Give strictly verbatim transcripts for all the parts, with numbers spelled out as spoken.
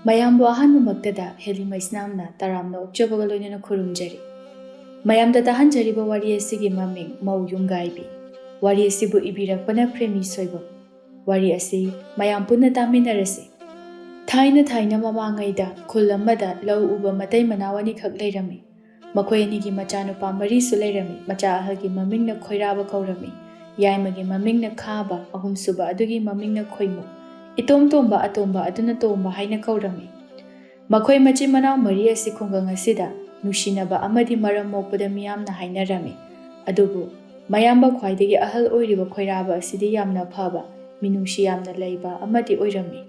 ꯃꯌꯥꯝꯕꯨ ꯑꯍꯥꯟꯕꯃꯛꯇꯗ ꯍꯦꯂꯤ ꯃꯩꯁꯅꯥꯝꯅ ꯇꯔꯥꯝꯅ ꯑꯣꯛꯆꯕꯒ ꯂꯣꯏꯅꯅ ꯈꯨꯔꯨꯝꯖꯔꯤ꯫ ꯃꯌꯥꯝꯗ ꯇꯥꯍꯟꯖꯔꯤꯕ ꯋꯥꯔꯤ ꯑꯁꯤꯒꯤ ꯃꯃꯤꯡ ꯃꯧ ꯌꯨꯝꯒꯥꯏꯕꯤ꯫ ꯋꯥꯔꯤ ꯑꯁꯤꯕꯨ ꯏꯕꯤꯔꯛꯄꯅ ꯄ꯭ꯔꯦꯃꯤ ꯁꯣꯏꯕꯝ꯫ ꯋꯥꯔꯤ ꯑꯁꯤ ꯃꯌꯥꯝ ꯄꯨꯟꯅ ꯇꯥꯃꯤꯟꯅꯔꯁꯤ꯫ ꯊꯥꯏꯅ ꯊꯥꯏꯅ ꯃꯃꯥꯡꯉꯩꯗ ꯈꯨꯜ ꯑꯃꯗ ꯂꯧ ꯎꯕ ꯃꯇꯩ ꯃꯅꯥꯎ ꯑꯅꯤꯈꯛ ꯂꯩꯔꯝꯃꯤ꯫ ꯃꯈꯣꯏ ꯑꯅꯤꯒꯤ ꯃꯆꯥꯅꯨꯄꯥ ꯃꯔꯤꯁꯨ ꯂꯩꯔꯝꯃꯤ꯫ ꯃꯆꯥ ꯑꯍꯜꯒꯤ ꯃꯃꯤꯡꯅ ꯈꯣꯏꯔꯥꯕ ꯀꯧꯔꯝꯃꯤ꯫ ꯌꯥꯏꯃꯒꯤ ꯃꯃꯤꯡꯅ ꯈꯥꯕ, ꯑꯍꯨꯝꯁꯨꯕ ꯑꯗꯨꯒꯤ ꯃꯃꯤꯡꯅ ꯈꯣꯏꯃꯨ꯫ ꯏꯇꯣꯝ ꯇꯣꯝꯕ ꯑꯇꯣꯝꯕ ꯑꯗꯨꯅ ꯇꯣꯝꯕ ꯍꯥꯏꯅ ꯀꯧꯔꯝꯃꯤ꯫ ꯃꯈꯣꯏ ꯃꯆꯤꯟ ꯃꯅꯥꯎ ꯃꯔꯤ ꯑꯁꯤ ꯈꯨꯡꯒꯪ ꯑꯁꯤꯗ ꯅꯨꯡꯁꯤꯅꯕ ꯑꯃꯗꯤ ꯃꯔꯝ ꯃꯣꯛꯄꯗ ꯃꯤꯌꯥꯝꯅ ꯍꯥꯏꯅꯔꯝꯃꯤ꯫ ꯑꯗꯨꯕꯨ ꯃꯌꯥꯝꯕ ꯈ꯭ꯋꯥꯏꯗꯒꯤ ꯑꯍꯜ ꯑꯣꯏꯔꯤꯕ ꯈꯣꯏꯔꯥꯕ ꯑꯁꯤꯗꯤ ꯌꯥꯝꯅ ꯐꯕ, ꯃꯤꯅꯨꯡꯁꯤ ꯌꯥꯝꯅ ꯂꯩꯕ ꯑꯃꯗꯤ ꯑꯣꯏꯔꯝꯃꯤ꯫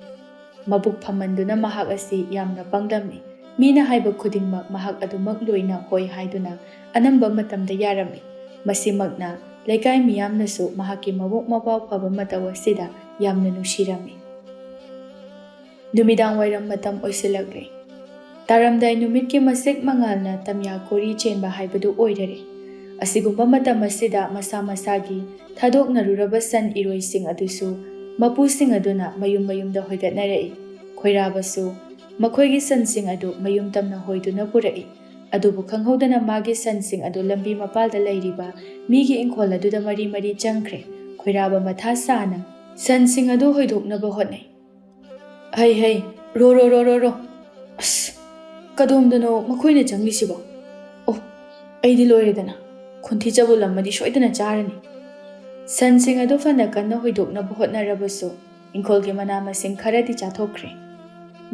ꯃꯕꯨꯛ ꯐꯝꯃꯟꯗꯨꯅ ꯃꯍꯥꯛ ꯑꯁꯤ ꯌꯥꯝꯅ ꯄꯪꯂꯝꯃꯤ꯫ ꯃꯤꯅ ꯍꯥꯏꯕ ꯈꯨꯗꯤꯡꯃꯛ ꯃꯍꯥꯛ ꯑꯗꯨꯃꯛ ꯂꯣꯏꯅ ꯍꯣꯏ ꯍꯥꯏꯗꯨꯅ ꯑꯅꯝꯕ ꯃꯇꯝꯗ ꯌꯥꯔꯝꯃꯤ꯫ ꯃꯁꯤꯃꯛꯅ ꯂꯩꯀꯥꯏ ꯃꯤꯌꯥꯝꯅꯁꯨ ꯃꯍꯥꯛꯀꯤ ꯃꯕꯨꯛ ꯃꯄꯥꯎ ꯐꯕ ꯃꯇꯧ ꯑꯁꯤꯗ ꯌꯥꯝꯅ ꯅꯨꯡꯁꯤꯔꯝꯃꯤ꯫ ꯅꯨꯃꯤꯗꯥꯡ ꯋꯥꯏꯔꯝ ꯃꯇꯝ ꯑꯣꯏꯁꯤꯜꯂꯛꯂꯦ꯫ ꯇꯥꯔꯝꯗꯥꯏ ꯅꯨꯃꯤꯠꯀꯤ ꯃꯁꯦꯛ ꯃꯉꯥꯜꯅ ꯇꯝꯌꯥ ꯀꯣꯔꯤ ꯆꯦꯟꯕ ꯍꯥꯏꯕꯗꯨ ꯑꯣꯏꯔꯔꯦ꯫ ꯑꯁꯤꯒꯨꯝꯕ ꯃꯇꯝ ꯑꯁꯤꯗ ꯃꯁꯥ ꯃꯁꯥꯒꯤ ꯊꯥꯗꯣꯛꯅꯔꯨꯔꯕ ꯁꯟ ꯏꯔꯣꯏꯁꯤꯡ ꯑꯗꯨꯁꯨ ꯃꯄꯨꯁꯤꯡ ꯑꯗꯨꯅ ꯃꯌꯨꯝ ꯃꯌꯨꯝꯗ ꯍꯣꯏꯒꯠꯅꯔꯛꯏ꯫ ꯈꯣꯏꯔꯥꯕꯁꯨ ꯃꯈꯣꯏꯒꯤ ꯁꯟꯁꯤꯡ ꯑꯗꯨ ꯃꯌꯨꯝ ꯇꯝꯅ ꯍꯣꯏꯗꯨꯅ ꯄꯨꯔꯛꯏ꯫ ꯑꯗꯨꯕꯨ ꯈꯪꯍꯧꯗꯅ ꯃꯥꯒꯤ ꯁꯟꯁꯤꯡ ꯑꯗꯨ ꯂꯝꯕꯤ ꯃꯄꯥꯜꯗ ꯂꯩꯔꯤꯕ ꯃꯤꯒꯤ ꯏꯪꯈꯣꯜ ꯑꯗꯨꯗ ꯃꯔꯤ ꯃꯔꯤ ꯆꯪꯈ꯭ꯔꯦ꯫ ꯈꯣꯏꯔꯥꯕ ꯃꯊꯥ ꯁꯥꯅ ꯁꯟꯁꯤꯡ ꯑꯗꯨ ꯍꯣꯏꯗꯣꯛꯅꯕ ꯍꯣꯠꯅꯩ꯫ "ꯍꯩ, ꯍꯩ, ꯔꯣ, ꯔꯣ, ꯔꯣ, ꯔꯣ, ꯔꯣ꯫ ꯑꯁ, ꯀꯗꯣꯝꯗꯅꯣ ꯃꯈꯣꯏꯅ ꯆꯪꯂꯤꯁꯤꯕꯣ? ꯑꯣ, ꯑꯩꯗꯤ ꯂꯣꯏꯔꯦꯗꯅ꯫ ꯈꯣꯟꯊꯤ ꯆꯕꯨꯜ ꯑꯃꯗꯤ ꯁꯣꯏꯗꯅ ꯆꯥꯔꯅꯤ꯫" ꯁꯟꯁꯤꯡ ꯑꯗꯨ ꯐꯅ ꯀꯟꯅ ꯍꯣꯏꯗꯣꯛꯅꯕ ꯍꯣꯠꯅꯔꯕꯁꯨ ꯏꯪꯈꯣꯜꯒꯤ ꯃꯅꯥ ꯃꯁꯤꯡ ꯈꯔꯗꯤ ꯆꯥꯊꯣꯛꯈ꯭ꯔꯦ꯫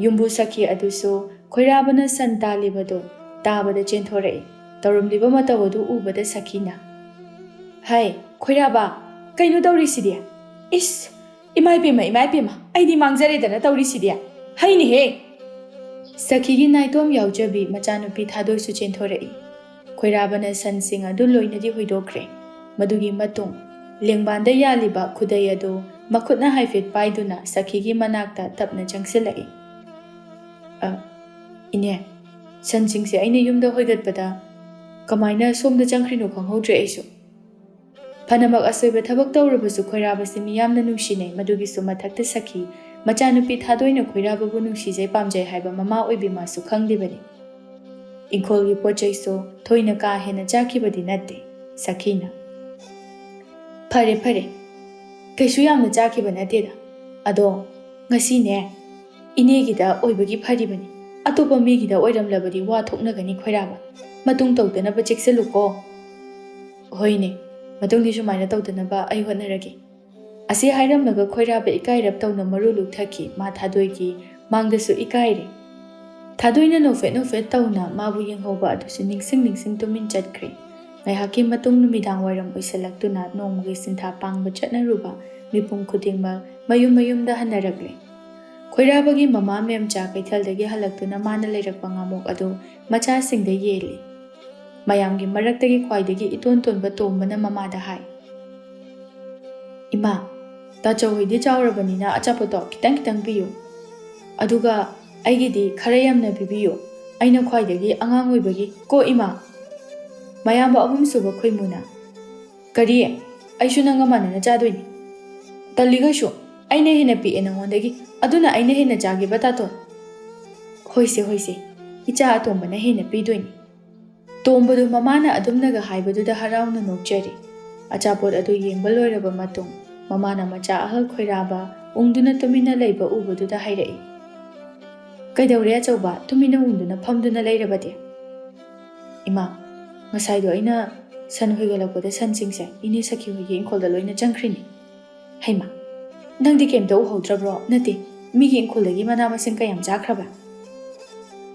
ꯌꯨꯝꯕꯨ ꯁꯈꯤ ꯑꯗꯨꯁꯨ ꯈꯣꯏꯔꯥꯕꯅ ꯁꯟ ꯇꯥꯜꯂꯤꯕꯗꯨ ꯇꯥꯕꯗ ꯆꯦꯟꯊꯣꯔꯛꯏ꯫ ꯇꯧꯔꯝꯂꯤꯕ ꯃꯇꯧ ꯑꯗꯨ ꯎꯕꯗ ꯁꯈꯤꯅ, "ꯍꯥꯏ, ꯈꯣꯏꯔꯥꯕ, ꯀꯩꯅꯣ ꯇꯧꯔꯤꯁꯤꯗꯤ? ꯏꯁ, ꯏꯃꯥ ꯏꯄꯦꯝꯃ, ꯏꯃꯥ ꯏꯄꯦꯝꯃ, ꯑꯩꯗꯤ ꯃꯥꯡꯖꯔꯦꯗꯅ ꯇꯧꯔꯤꯁꯤꯗꯤ꯫ ꯍꯩꯅꯦꯍꯦ!" ꯁꯈꯤꯒꯤ ꯅꯥꯏꯇꯣꯝ ꯌꯥꯎꯖꯕꯤ ꯃꯆꯥꯅꯨꯄꯤ ꯊꯥꯗꯣꯏꯁꯨ ꯆꯦꯟꯊꯣꯔꯛꯏ꯫ ꯈꯣꯏꯔꯥꯕꯅ ꯁꯟꯁꯤꯡ ꯑꯗꯨ ꯂꯣꯏꯅꯗꯤ ꯍꯣꯏꯗꯣꯛꯈ꯭ꯔꯦ꯫ ꯃꯗꯨꯒꯤ ꯃꯇꯨꯡ ꯂꯦꯡꯕꯥꯟꯗ ꯌꯥꯜꯂꯤꯕ ꯈꯨꯗꯩ ꯑꯗꯨ ꯃꯈꯨꯠꯅ ꯍꯥꯏꯐꯦꯠ ꯄꯥꯏꯗꯨꯅ ꯁꯈꯤꯒꯤ ꯃꯅꯥꯛꯇ ꯇꯞꯅ ꯆꯪꯁꯤꯜꯂꯛꯏ꯫ "ꯑ, ꯏꯅꯦ, ꯁꯟꯁꯤꯡꯁꯦ ꯑꯩꯅ ꯌꯨꯝꯗ ꯍꯣꯏꯒꯠꯄꯗ ꯀꯃꯥꯏꯅ ꯁꯣꯝꯗ ꯆꯪꯈ꯭ꯔꯤꯅꯣ ꯈꯪꯍꯧꯗ꯭ꯔꯦ ꯑꯩꯁꯨ꯫" ꯐꯅꯃꯛ ꯑꯁꯣꯏꯕ ꯊꯕꯛ ꯇꯧꯔꯕꯁꯨ ꯈꯣꯏꯔꯥꯕꯁꯤ ꯃꯤꯌꯥꯝꯅ ꯅꯨꯡꯁꯤꯅꯩ꯫ ꯃꯗꯨꯒꯤꯁꯨ ꯃꯊꯛꯇ ꯁꯈꯤ ꯃꯆꯥꯅꯨꯄꯤ ꯊꯥꯗꯣꯏꯅ ꯈꯣꯏꯔꯥꯕꯕꯨ ꯅꯨꯡꯁꯤꯖꯩ ꯄꯥꯝꯖꯩ ꯍꯥꯏꯕ ꯃꯃꯥ ꯑꯣꯏꯕꯤ ꯃꯥꯁꯨ ꯈꯪꯂꯤꯕꯅꯤ꯫ ꯏꯪꯈꯣꯜꯒꯤ ꯄꯣꯠ ꯆꯩꯁꯨ ꯊꯣꯏꯅ ꯀꯥ ꯍꯦꯟꯅ ꯆꯥꯈꯤꯕꯗꯤ ꯅꯠꯇꯦ ꯁꯈꯤꯅ꯫ "ꯐꯔꯦ ꯐꯔꯦ, ꯀꯩꯁꯨ ꯌꯥꯝꯅ ꯆꯥꯈꯤꯕ ꯅꯠꯇꯦꯗ꯫ ꯑꯗꯣ ꯉꯁꯤꯅꯦ, ꯏꯅꯦꯒꯤꯗ ꯑꯣꯏꯕꯒꯤ ꯐꯔꯤꯕꯅꯤ꯫ ꯑꯇꯣꯞꯄ ꯃꯤꯒꯤꯗ ꯑꯣꯏꯔꯝꯂꯕꯗꯤ ꯋꯥ ꯊꯣꯛꯅꯒꯅꯤ ꯈꯣꯏꯔꯥꯕ꯫ ꯃꯇꯨꯡ ꯇꯧꯗꯅꯕ ꯆꯦꯛꯁꯤꯜꯂꯨꯀꯣ꯫" "ꯍꯣꯏꯅꯦ, ꯃꯇꯨꯡꯗꯤ ꯁꯨꯃꯥꯏꯅ ꯇꯧꯗꯅꯕ ꯑꯩ ꯍꯣꯠꯅꯔꯒꯦ꯫" ꯑꯁꯤ ꯍꯥꯏꯔꯝꯂꯒ ꯈꯣꯏꯔꯥꯕ ꯏꯀꯥꯏꯔꯞ ꯇꯧꯅ ꯃꯔꯨ ꯂꯨꯛꯊꯈꯤ꯫ ꯃꯥ ꯊꯥꯗꯣꯏꯒꯤ ꯃꯥꯡꯗꯁꯨ ꯏꯀꯥꯏꯔꯦ꯫ ꯊꯥꯗꯣꯏꯅ ꯅꯣꯛꯐꯦꯠ ꯅꯣꯛꯐꯦꯠ ꯇꯧꯅ ꯃꯥꯕꯨ ꯌꯦꯡꯍꯧꯕ ꯑꯗꯨꯁꯨ ꯅꯤꯡꯁꯤꯡ ꯅꯤꯡꯁꯤꯡ ꯇꯨꯃꯤꯟ ꯆꯠꯈ꯭ꯔꯦ꯫ ꯉꯥꯏꯍꯥꯛꯀꯤ ꯃꯇꯨꯡ ꯅꯨꯃꯤꯗꯥꯡ ꯋꯥꯏꯔꯝ ꯑꯣꯏꯁꯤꯜꯂꯛꯇꯨꯅ ꯅꯣꯡꯃꯒꯤ ꯁꯤꯟꯊꯥ ꯄꯥꯡꯕ ꯆꯠꯅꯔꯨꯕ ꯃꯤꯄꯨꯝ ꯈꯨꯗꯤꯡꯃꯛ ꯃꯌꯨꯝ ꯃꯌꯨꯝꯗ ꯍꯟꯅꯔꯛꯂꯦ꯫ ꯈꯣꯏꯔꯥꯕꯒꯤ ꯃꯃꯥ ꯃꯦꯝꯆꯥ ꯀꯩꯊꯦꯜꯗꯒꯤ ꯍꯜꯂꯛꯇꯨꯅ ꯃꯥꯅ ꯂꯩꯔꯛꯄ ꯉꯥꯃꯣꯛ ꯑꯗꯨ ꯃꯆꯥꯁꯤꯡꯗ ꯌꯦꯜꯂꯤ꯫ ꯃꯌꯥꯝꯒꯤ ꯃꯔꯛꯇꯒꯤ ꯈ꯭ꯋꯥꯏꯗꯒꯤ ꯏꯇꯣꯟ ꯇꯣꯟꯕ ꯇꯣꯝꯕꯅ ꯃꯃꯥꯗ ꯍꯥꯏ, "ꯏꯃꯥ, ꯇꯥꯆꯧ ꯍꯣꯏꯗꯤ ꯆꯥꯎꯔꯕꯅꯤꯅ ꯑꯆꯥꯄꯣꯠꯇꯣ ꯈꯤꯇꯪ ꯈꯤꯇꯪ ꯄꯤꯌꯨ꯫ ꯑꯗꯨꯒ ꯑꯩꯒꯤꯗꯤ ꯈꯔ ꯌꯥꯝꯅ ꯄꯤꯕꯤꯌꯨ꯫ ꯑꯩꯅ ꯈ꯭ꯋꯥꯏꯗꯒꯤ ꯑꯉꯥꯡ ꯑꯣꯏꯕꯒꯤ ꯀꯣ ꯏꯃꯥ?" ꯃꯌꯥꯝꯕ ꯑꯍꯨꯝꯁꯨꯕ ꯈꯣꯏꯃꯨꯅ, "ꯀꯔꯤ? ꯑꯩꯁꯨ ꯅꯪꯒ ꯃꯥꯟꯅꯅ ꯆꯥꯗꯣꯏꯅꯤ꯫ ꯇꯜꯂꯤ ꯀꯩꯁꯨ, ꯑꯩꯅ ꯍꯦꯟꯅ ꯄꯤꯛꯑꯦ ꯅꯉꯣꯟꯗꯒꯤ, ꯑꯗꯨꯅ ꯑꯩꯅ ꯍꯦꯟꯅ ꯆꯥꯒꯦꯕ ꯇꯥꯇꯣꯟ?" "ꯍꯣꯏꯁꯦ, ꯍꯣꯏꯁꯦ, ꯏꯆꯥ ꯑꯇꯣꯝꯕꯅ ꯍꯦꯟꯅ ꯄꯤꯗꯣꯏꯅꯤ꯫" ꯇꯣꯝꯕꯗꯨ ꯃꯃꯥꯅ ꯑꯗꯨꯝꯅꯒ ꯍꯥꯏꯕꯗꯨꯗ ꯍꯔꯥꯎꯅ ꯅꯣꯛꯆꯔꯤ꯫ ꯑꯆꯥꯄꯣꯠ ꯑꯗꯨ ꯌꯦꯡꯕ ꯂꯣꯏꯔꯕ ꯃꯇꯨꯡ, ꯃꯃꯥꯅ ꯃꯆꯥ ꯑꯍꯜ ꯈꯣꯏꯔꯥꯕ ꯎꯪꯗꯨꯅ ꯇꯨꯃꯤꯟꯅ ꯂꯩꯕ ꯎꯕꯗꯨꯗ ꯍꯥꯏꯔꯛꯏ, "ꯀꯩꯗꯧꯔꯦ ꯑꯆꯧꯕ, ꯇꯨꯃꯤꯟꯅ ꯎꯪꯗꯨꯅ ꯐꯝꯗꯨꯅ ꯂꯩꯔꯕꯗꯤ?" "ꯏꯃꯥ, ꯉꯁꯥꯏꯗꯣ ꯑꯩꯅ ꯁꯟ ꯍꯣꯏꯒꯠꯂꯛꯄꯗ ꯁꯟꯁꯤꯡꯁꯦ ꯏꯅꯦ ꯁꯈꯤ ꯍꯣꯏꯒꯤ ꯏꯪꯈꯣꯜꯗ ꯂꯣꯏꯅ ꯆꯪꯈ꯭ꯔꯤꯅꯤ꯫" "ꯍꯩꯃꯥ, ꯅꯪꯗꯤ ꯀꯩꯝꯇ ꯎꯍꯧꯗ꯭ꯔꯕ꯭ꯔꯣ? ꯅꯠꯇꯦ, ꯃꯤꯒꯤ ꯏꯪꯈꯣꯜꯗꯒꯤ ꯃꯅꯥ ꯃꯁꯤꯡ ꯀꯌꯥꯝ ꯆꯥꯈ꯭ꯔꯕ?"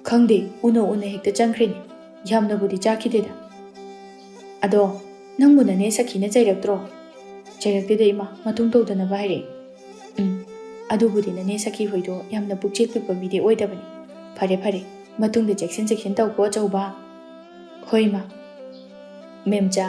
"ꯈꯪꯗꯦ, ꯎꯅ ꯎꯅ ꯍꯦꯛꯇ ꯆꯪꯈ꯭ꯔꯤꯅꯤ꯫ ꯌꯥꯝꯅꯕꯨꯗꯤ ꯆꯥꯈꯤꯗꯦꯗ꯫" "ꯑꯗꯣ ꯅꯪꯕꯨ ꯅꯅꯦ ꯁꯈꯤꯅ ꯆꯩꯔꯛꯇ꯭ꯔꯣ?" "ꯆꯩꯔꯛꯇꯦꯗ ꯏꯃꯥ, ꯃꯇꯨꯡ ꯇꯧꯗꯅꯕ ꯍꯥꯏꯔꯛꯑꯦ꯫" "ꯎꯝ, ꯑꯗꯨꯕꯨꯗꯤ ꯅꯅꯦ ꯁꯈꯤ ꯍꯣꯏꯗꯣ ꯌꯥꯝꯅ ꯄꯨꯛꯆꯦꯜ ꯄꯤꯛꯄ ꯃꯤꯗꯤ ꯑꯣꯏꯗꯕꯅꯤ꯫ ꯐꯔꯦ ꯐꯔꯦ, ꯃꯇꯨꯡꯗ ꯆꯦꯛꯁꯤꯟ ꯆꯦꯛꯁꯤꯟ ꯇꯧꯀꯣ ꯑꯆꯧꯕ꯫" "ꯍꯣꯏ ꯏꯃꯥ꯫" ꯃꯦꯝꯆꯥ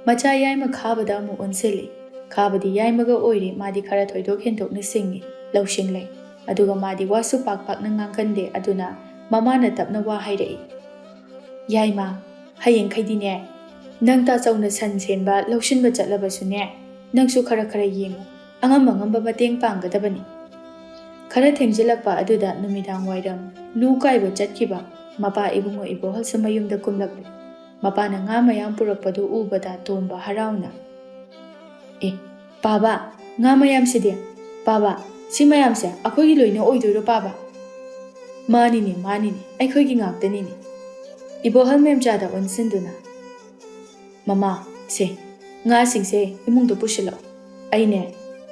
ꯃꯆꯥ ꯌꯥꯏꯃ ꯈꯥꯕꯗ ꯑꯃꯨꯛ ꯑꯣꯟꯁꯤꯜꯂꯤ꯫ ꯈꯥꯕꯗꯤ ꯌꯥꯏꯃꯒ ꯑꯣꯏꯔꯦ, ꯃꯥꯗꯤ ꯈꯔ ꯊꯣꯏꯗꯣꯛ ꯍꯦꯟꯗꯣꯛꯅ ꯁꯤꯡꯉꯤ, ꯂꯧꯁꯤꯡ ꯂꯩ꯫ ꯑꯗꯨꯒ ꯃꯥꯗꯤ ꯋꯥꯁꯨ ꯄꯥꯛ ꯄꯥꯛꯅ ꯉꯥꯡꯒꯟꯗꯦ, ꯑꯗꯨꯅ ꯃꯃꯥꯅ ꯇꯞꯅ ꯋꯥ ꯍꯥꯏꯔꯛꯏ, "ꯌꯥꯏꯃ, ꯍꯌꯦꯡꯈꯩꯗꯤꯅꯦ, ꯅꯪ ꯇꯥꯆꯧꯅ ꯁꯟ ꯁꯦꯟꯕ ꯂꯧꯁꯤꯟꯕ ꯆꯠꯂꯕꯁꯨꯅꯦ, ꯅꯪꯁꯨ ꯈꯔ ꯈꯔ ꯌꯦꯡꯉꯨ, ꯑꯉꯝ ꯑꯉꯝꯕ ꯃꯇꯦꯡ ꯄꯥꯡꯒꯗꯕꯅꯤ꯫" ꯈꯔ ꯊꯦꯡꯖꯤꯜꯂꯛꯄ ꯑꯗꯨꯗ ꯅꯨꯃꯤꯗꯥꯡ ꯋꯥꯏꯔꯝ ꯂꯨ ꯀꯥꯏꯕ ꯆꯠꯈꯤꯕ ꯃꯄꯥ ꯏꯕꯨꯡꯉꯣ ꯏꯕꯣꯍꯜꯁꯨ ꯃꯌꯨꯝꯗ ꯀꯨꯝꯂꯛꯂꯦ꯫ ꯃꯄꯥꯅ ꯉꯥ ꯃꯌꯥꯝ ꯄꯨꯔꯛꯄꯗꯨ ꯎꯕꯗ ꯇꯣꯝꯕ ꯍꯔꯥꯎꯅ, "ꯑꯦ, ꯄꯥꯕ, ꯉꯥ ꯃꯌꯥꯝꯁꯤꯗꯤ? ꯄꯥꯕ, ꯁꯤ ꯃꯌꯥꯝꯁꯦ ꯑꯩꯈꯣꯏꯒꯤ ꯂꯣꯏꯅ ꯑꯣꯏꯗꯣꯏꯔꯣ ꯄꯥꯕ?" "ꯃꯥꯅꯤꯅꯦ, ꯃꯥꯅꯤꯅꯦ, ꯑꯩꯈꯣꯏꯒꯤ ꯉꯥꯛꯇꯅꯤꯅꯦ꯫" ꯏꯕꯣꯍꯜ ꯃꯦꯝꯆꯥꯗ ꯑꯣꯟꯁꯤꯟꯗꯨꯅ, "ꯃꯃꯥ, ꯁꯦ, ꯉꯥꯁꯤꯡꯁꯦ ꯏꯃꯨꯡꯗ ꯄꯨꯁꯤꯜꯂꯛꯑꯣ꯫ ꯑꯩꯅꯦ,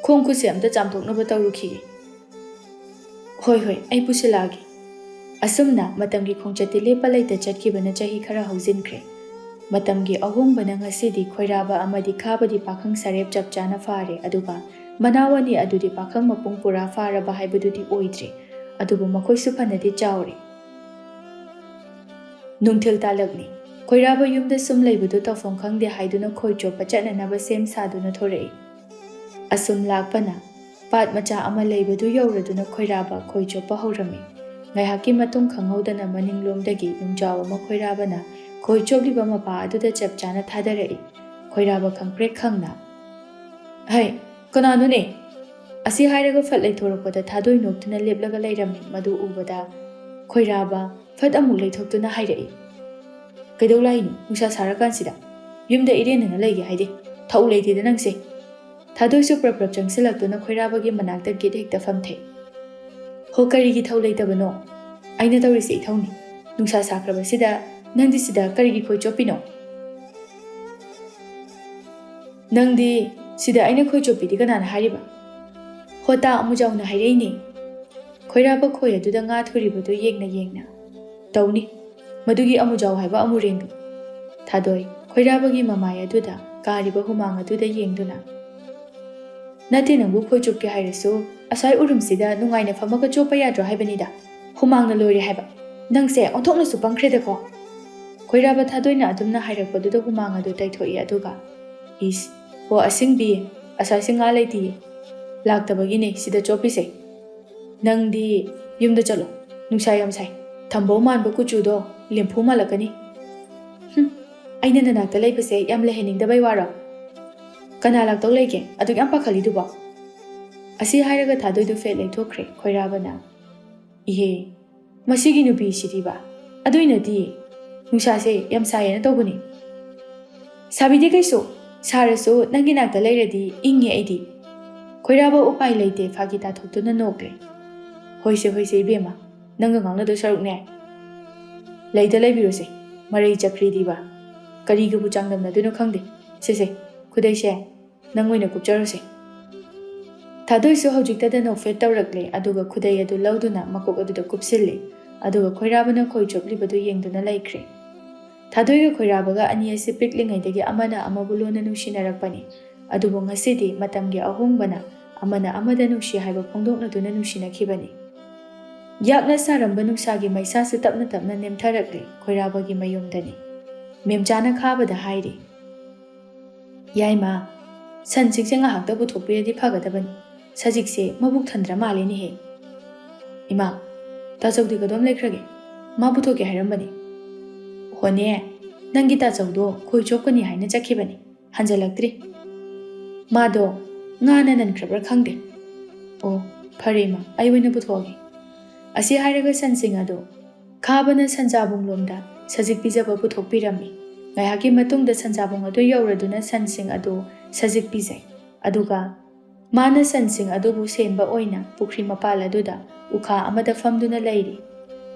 ꯈꯣꯡ ꯈꯨꯠꯁꯦ ꯑꯝꯇ ꯆꯥꯝꯊꯣꯛꯅꯕ ꯇꯧꯔꯨꯈꯤꯒꯦ꯫" "ꯍꯣꯏ, ꯍꯣꯏ, ꯑꯩ ꯄꯨꯁꯤꯜꯂꯛꯑꯒꯦ꯫" ꯑꯁꯨꯝꯅ ꯃꯇꯝꯒꯤ ꯈꯣꯡꯆꯠꯇꯤ ꯂꯦꯞꯄ ꯂꯩꯇ ꯆꯠꯈꯤꯕꯅ ꯆꯍꯤ ꯈꯔ ꯍꯧꯖꯤꯟꯈ꯭ꯔꯦ꯫ ꯃꯇꯝꯒꯤ ꯑꯍꯣꯡꯕꯅ ꯉꯁꯤꯗꯤ ꯈꯣꯏꯔꯥꯕ ꯑꯃꯗꯤ ꯈꯥꯕꯗꯤ ꯄꯥꯈꯪ ꯁꯥꯔꯦꯞ ꯆꯞ ꯆꯥꯅ ꯐꯥꯔꯦ, ꯑꯗꯨꯒ ꯃꯅꯥꯎ ꯑꯅꯤ ꯑꯗꯨꯗꯤ ꯄꯥꯈꯪ ꯃꯄꯨꯡ ꯄꯨꯔꯥ ꯐꯥꯔꯕ ꯍꯥꯏꯕꯗꯨꯗꯤ ꯑꯣꯏꯗ꯭ꯔꯤ, ꯑꯗꯨꯕꯨ ꯃꯈꯣꯏꯁꯨ ꯐꯅꯗꯤ ꯆꯥꯎꯔꯦ꯫ ꯅꯨꯡꯊꯤꯜ ꯇꯥꯂꯛꯂꯤ꯫ ꯈꯣꯏꯔꯥꯕ ꯌꯨꯝꯗ ꯁꯨꯝ ꯂꯩꯕꯗꯨ ꯇꯧꯐꯝ ꯈꯪꯗꯦ ꯍꯥꯏꯗꯨꯅ ꯈꯣꯏ ꯆꯣꯞꯄ ꯆꯠꯅꯅꯕ ꯁꯦꯝ ꯁꯥꯗꯨꯅ ꯊꯣꯔꯛꯏ꯫ ꯑꯁꯨꯝ ꯂꯥꯛꯄꯅ ꯄꯥꯠ ꯃꯆꯥ ꯑꯃ ꯂꯩꯕꯗꯨ ꯌꯧꯔꯗꯨꯅ ꯈꯣꯏꯔꯥꯕ ꯈꯣꯏ ꯆꯣꯞꯄ ꯍꯧꯔꯝꯃꯤ꯫ ꯉꯥꯏꯍꯥꯛꯀꯤ ꯃꯇꯨꯡ ꯈꯪꯍꯧꯗꯅ ꯃꯅꯤꯡꯂꯣꯝꯗꯒꯤ ꯌꯨꯝꯖꯥꯎ ꯑꯃ ꯈꯣꯏꯔꯥꯕꯅ ꯈꯣꯏ ꯆꯣꯞꯂꯤꯕ ꯃꯄꯥ ꯑꯗꯨꯗ ꯆꯞ ꯆꯥꯅ ꯊꯥꯗꯔꯛꯏ꯫ ꯈꯣꯏꯔꯥꯕ ꯈꯪꯄ꯭ꯔꯦꯛ ꯈꯪꯅ, "ꯍꯩ, ꯀꯅꯥꯅꯣꯅꯦ?" ꯑꯁꯤ ꯍꯥꯏꯔꯒ ꯐꯠ ꯂꯩꯊꯣꯔꯛꯄꯗ ꯊꯥꯗꯣꯏ ꯅꯣꯛꯇꯨꯅ ꯂꯦꯞꯂꯒ ꯂꯩꯔꯝꯃꯤ꯫ ꯃꯗꯨ ꯎꯕꯗ ꯈꯣꯏꯔꯥꯕ ꯐꯠ ꯑꯃꯨꯛ ꯂꯩꯊꯣꯛꯇꯨꯅ ꯍꯥꯏꯔꯛꯏ, "ꯀꯩꯗꯧ ꯂꯥꯛꯏꯅꯣ ꯅꯨꯡꯁꯥ ꯁꯥꯔꯀꯥꯟꯁꯤꯗ? ꯌꯨꯝꯗ ꯏꯔꯦꯟꯅꯅ ꯂꯩꯒꯦ ꯍꯥꯏꯗꯦ꯫ ꯊꯧ ꯂꯩꯇꯦꯗ ꯅꯪꯁꯦ꯫" ꯊꯥꯗꯣꯏꯁꯨ ꯄ꯭ꯔꯞ ꯄ꯭ꯔꯞ ꯆꯪꯁꯤꯜꯂꯛꯇꯨꯅ ꯈꯣꯏꯔꯥꯕꯒꯤ ꯃꯅꯥꯛꯇ ꯒꯤꯠ ꯍꯦꯛꯇ ꯐꯝꯊꯩ꯫ "ꯍꯣ, ꯀꯔꯤꯒꯤ ꯊꯧ ꯂꯩꯇꯕꯅꯣ? ꯑꯩꯅ ꯇꯧꯔꯤꯁꯦ ꯏꯊꯧꯅꯤ꯫ ꯅꯨꯡꯁꯥ ꯁꯥꯈ꯭ꯔꯕꯁꯤꯗ ꯅꯪꯗꯤ ꯁꯤꯗ ꯀꯔꯤꯒꯤ ꯈꯣꯏ ꯆꯣꯞꯄꯤꯅꯣ?" "ꯅꯪꯗꯤ ꯁꯤꯗ ꯑꯩꯅ ꯈꯣꯏ ꯆꯣꯞꯄꯤꯗꯤ ꯀꯅꯥꯅ ꯍꯥꯏꯔꯤꯕ?" "ꯍꯣ ꯇꯥ, ꯑꯃꯨꯖꯥꯎꯅ ꯍꯥꯏꯔꯛꯏꯅꯦ꯫" ꯈꯣꯏꯔꯥꯕ ꯈꯣꯏ ꯑꯗꯨꯗ ꯉꯥ ꯊꯨꯔꯤꯕꯗꯨ ꯌꯦꯡꯅ ꯌꯦꯡꯅ, "ꯇꯧꯅꯤ, ꯃꯗꯨꯒꯤ ꯑꯃꯨꯖꯥꯎ ꯍꯥꯏꯕ ꯑꯃꯨꯔꯦꯟꯗꯨ꯫" ꯊꯥꯗꯣꯏ ꯈꯣꯏꯔꯥꯕꯒꯤ ꯃꯃꯥꯏ ꯑꯗꯨꯗ ꯀꯥꯔꯤꯕ ꯍꯨꯃꯥꯡ ꯑꯗꯨꯗ ꯌꯦꯡꯗꯨꯅ, "ꯅꯠꯇꯦ, ꯅꯪꯕꯨ ꯈꯣꯏ ꯆꯨꯞꯀꯦ ꯍꯥꯏꯔꯁꯨ ꯑꯁ꯭ꯋꯥꯏ ꯎꯔꯨꯝꯁꯤꯗ ꯅꯨꯡꯉꯥꯏꯅ ꯐꯝꯃꯒ ꯆꯣꯞꯄ ꯌꯥꯗ꯭ꯔꯣ ꯍꯥꯏꯕꯅꯤꯗ? ꯍꯨꯃꯥꯡꯅ ꯂꯣꯏꯔꯦ ꯍꯥꯏꯕ꯫ ꯅꯪꯁꯦ ꯑꯣꯟꯊꯣꯛꯅꯁꯨ ꯄꯪꯈ꯭ꯔꯦꯗꯀꯣ꯫" ꯈꯣꯏꯔꯥꯕ ꯊꯥꯗꯣꯏꯅ ꯑꯗꯨꯝꯅ ꯍꯥꯏꯔꯛꯄꯗꯨꯗ ꯍꯨꯃꯥꯡ ꯑꯗꯨ ꯇꯩꯊꯣꯛꯏ, ꯑꯗꯨꯒ, "ꯏꯁ, ꯍꯣ ꯑꯁꯤꯡꯕꯤ, ꯑꯁ꯭ꯋꯥꯏꯁꯤ ꯉꯥ ꯂꯩꯇꯤꯌꯦ꯫ ꯂꯥꯛꯇꯕꯒꯤꯅꯦ ꯁꯤꯗ ꯆꯣꯞꯄꯤꯁꯦ꯫ ꯅꯪꯗꯤ ꯌꯨꯝꯗ ꯆꯠꯂꯣ, ꯅꯨꯡꯁꯥ ꯌꯥꯝ ꯁꯥꯏ꯫ ꯊꯝꯕꯧ ꯃꯥꯟꯕ ꯀꯨꯆꯨꯗꯣ ꯂꯦꯝꯐꯨ ꯃꯥꯜꯂꯛꯀꯅꯤ꯫" "ꯍꯨꯝ, ꯑꯩꯅ ꯅꯅꯥꯛꯇ ꯂꯩꯕꯁꯦ ꯌꯥꯝ ꯂꯩꯍꯟꯅꯤꯡꯗꯕꯩ ꯋꯥꯔꯣ? ꯀꯅꯥ ꯂꯥꯛꯇꯧ ꯂꯩꯒꯦ ꯑꯗꯨꯛ ꯌꯥꯝ ꯄꯥꯈꯠꯂꯤꯗꯨꯕꯣ?" ꯑꯁꯤ ꯍꯥꯏꯔꯒ ꯊꯥꯗꯣꯏꯗꯨ ꯐꯦꯠ ꯂꯩꯊꯣꯛꯈ꯭ꯔꯦ꯫ ꯈꯣꯏꯔꯥꯕꯅ, "ꯏꯍꯦ, ꯃꯁꯤꯒꯤ ꯅꯨꯄꯤꯁꯤꯗꯤꯕ, ꯑꯗꯨꯏ ꯅꯠꯇꯤꯌꯦ, ꯅꯨꯡꯁꯥꯁꯦ ꯌꯥꯝ ꯁꯥꯏꯌꯦꯅ ꯇꯧꯕꯅꯤ꯫ ꯁꯥꯕꯤꯗꯦ ꯀꯩꯁꯨ, ꯁꯥꯔꯁꯨ ꯅꯪꯒꯤ ꯅꯥꯛꯇ ꯂꯩꯔꯗꯤ ꯏꯪꯉꯦ ꯑꯩꯗꯤ꯫" ꯈꯣꯏꯔꯥꯕ ꯎꯄꯥꯏ ꯂꯩꯇꯦ ꯐꯥꯒꯤ ꯇꯥꯊꯣꯛꯇꯨꯅ ꯅꯣꯛꯂꯦ꯫ "ꯍꯣꯏꯁꯦ ꯍꯣꯏꯁꯦ ꯏꯕꯦꯝꯃ, ꯅꯪꯒ ꯉꯥꯡꯅꯗꯣꯏ ꯁꯔꯨꯛꯅꯦ, ꯂꯩꯗ ꯂꯩꯕꯤꯔꯣꯁꯦ, ꯃꯔꯩ ꯆꯀ꯭ꯔꯤꯗꯤꯕ, ꯀꯔꯤꯒꯕꯨ ꯆꯥꯡꯗꯝꯅꯗꯣꯏꯅꯣ ꯈꯪꯗꯦ꯫ ꯁꯦꯁꯦ, ꯈꯨꯗꯩꯁꯦ ꯅꯪ ꯑꯣꯏꯅ ꯀꯨꯞꯆꯔꯣꯁꯦ꯫" ꯊꯥꯗꯣꯏꯁꯨ ꯍꯧꯖꯤꯛꯇꯗ ꯅꯣꯛꯐꯦꯠ ꯇꯧꯔꯛꯂꯦ, ꯑꯗꯨꯒ ꯈꯨꯗꯩ ꯑꯗꯨ ꯂꯧꯗꯨꯅ ꯃꯀꯣꯛ ꯑꯗꯨꯗ ꯀꯨꯞꯁꯤꯜꯂꯦ꯫ ꯑꯗꯨꯒ ꯈꯣꯏꯔꯥꯕꯅ ꯈꯣꯏ ꯆꯣꯞꯂꯤꯕꯗꯨ ꯌꯦꯡꯗꯨꯅ ꯂꯩꯈ꯭ꯔꯦ꯫ ꯊꯥꯗꯣꯏꯒ ꯈꯣꯏꯔꯥꯕꯒ ꯑꯅꯤ ꯑꯁꯤ ꯄꯤꯛꯂꯤꯉꯩꯗꯒꯤ ꯑꯃꯅ ꯑꯃꯕꯨ ꯂꯨꯅ ꯅꯨꯡꯁꯤꯅꯔꯛꯄꯅꯤ꯫ ꯑꯗꯨꯕꯨ ꯉꯁꯤꯗꯤ ꯃꯇꯝꯒꯤ ꯑꯍꯣꯡꯕꯅ ꯑꯃꯅ ꯑꯃꯗ ꯅꯨꯡꯁꯤ ꯍꯥꯏꯕ ꯐꯣꯡꯗꯣꯛꯅꯗꯨꯅ ꯅꯨꯡꯁꯤꯅꯈꯤꯕꯅꯤ꯫ ꯌꯥꯛꯅ ꯁꯥꯔꯝꯕ ꯅꯨꯡꯁꯥꯒꯤ ꯃꯩꯁꯥꯁꯨ ꯇꯞꯅ ꯇꯞꯅ ꯅꯦꯝꯊꯔꯛꯂꯦ꯫ ꯈꯣꯏꯔꯥꯕꯒꯤ ꯃꯌꯨꯝꯗꯅꯤ꯫ ꯃꯦꯝꯆꯥꯅ ꯈꯥꯕꯗ ꯍꯥꯏꯔꯤ, "ꯌꯥꯏꯃ, ꯁꯟꯁꯤꯡꯁꯦ ꯉꯥꯏꯍꯥꯛꯇ ꯄꯨꯊꯣꯛꯄꯤꯔꯗꯤ ꯐꯒꯗꯕꯅꯤ꯫ ꯁꯖꯤꯛꯁꯦ ꯃꯕꯨꯛ ꯊꯟꯗ꯭ꯔ ꯃꯥꯜꯂꯦꯅꯦꯍꯦ꯫" "ꯏꯃꯥ, ꯇꯥꯆꯧꯗꯤ ꯀꯗꯣꯝ ꯂꯩꯈ꯭ꯔꯒꯦ? ꯃꯥ ꯄꯨꯊꯣꯛꯀꯦ ꯍꯥꯏꯔꯝꯕꯅꯤ꯫" "ꯍꯣꯅꯦ, ꯅꯪꯒꯤ ꯇꯥꯆꯧꯗꯣ ꯈꯣꯏ ꯆꯣꯞꯀꯅꯤ ꯍꯥꯏꯅ ꯆꯠꯈꯤꯕꯅꯤ, ꯍꯟꯖꯜꯂꯛꯇ꯭ꯔꯤ꯫ ꯃꯥꯗꯣ ꯉꯥꯅ ꯅꯟꯈ꯭ꯔꯕ꯭ꯔꯥ ꯈꯪꯗꯦ꯫ ꯑꯣ, ꯐꯔꯦ ꯏꯃꯥ, ꯑꯩ ꯑꯣꯏꯅ ꯄꯨꯊꯣꯛꯑꯒꯦ꯫" ꯑꯁꯤ ꯍꯥꯏꯔꯒ ꯁꯟꯁꯤꯡ ꯑꯗꯨ ꯈꯥꯕꯅ ꯁꯟꯖꯥꯕꯨꯡꯂꯣꯝꯗ ꯁꯖꯤꯛ ꯄꯤꯖꯕ ꯄꯨꯊꯣꯛꯄꯤꯔꯝꯃꯤ꯫ ꯉꯥꯏꯍꯥꯛꯀꯤ ꯃꯇꯨꯡꯗ ꯁꯟꯖꯥꯕꯨꯡ ꯑꯗꯨ ꯌꯧꯔꯗꯨꯅ ꯁꯟꯁꯤꯡ ꯑꯗꯨ ꯁꯖꯤꯛ ꯄꯤꯖꯩ꯫ ꯑꯗꯨꯒ ꯃꯥꯅ ꯁꯟꯁꯤꯡ ꯑꯗꯨꯕꯨ ꯁꯦꯟꯕ ꯑꯣꯏꯅ ꯄꯨꯈ꯭ꯔꯤ ꯃꯄꯥꯜ ꯑꯗꯨꯗ ꯎꯈꯥ ꯑꯃꯗ ꯐꯝꯗꯨꯅ ꯂꯩꯔꯤ꯫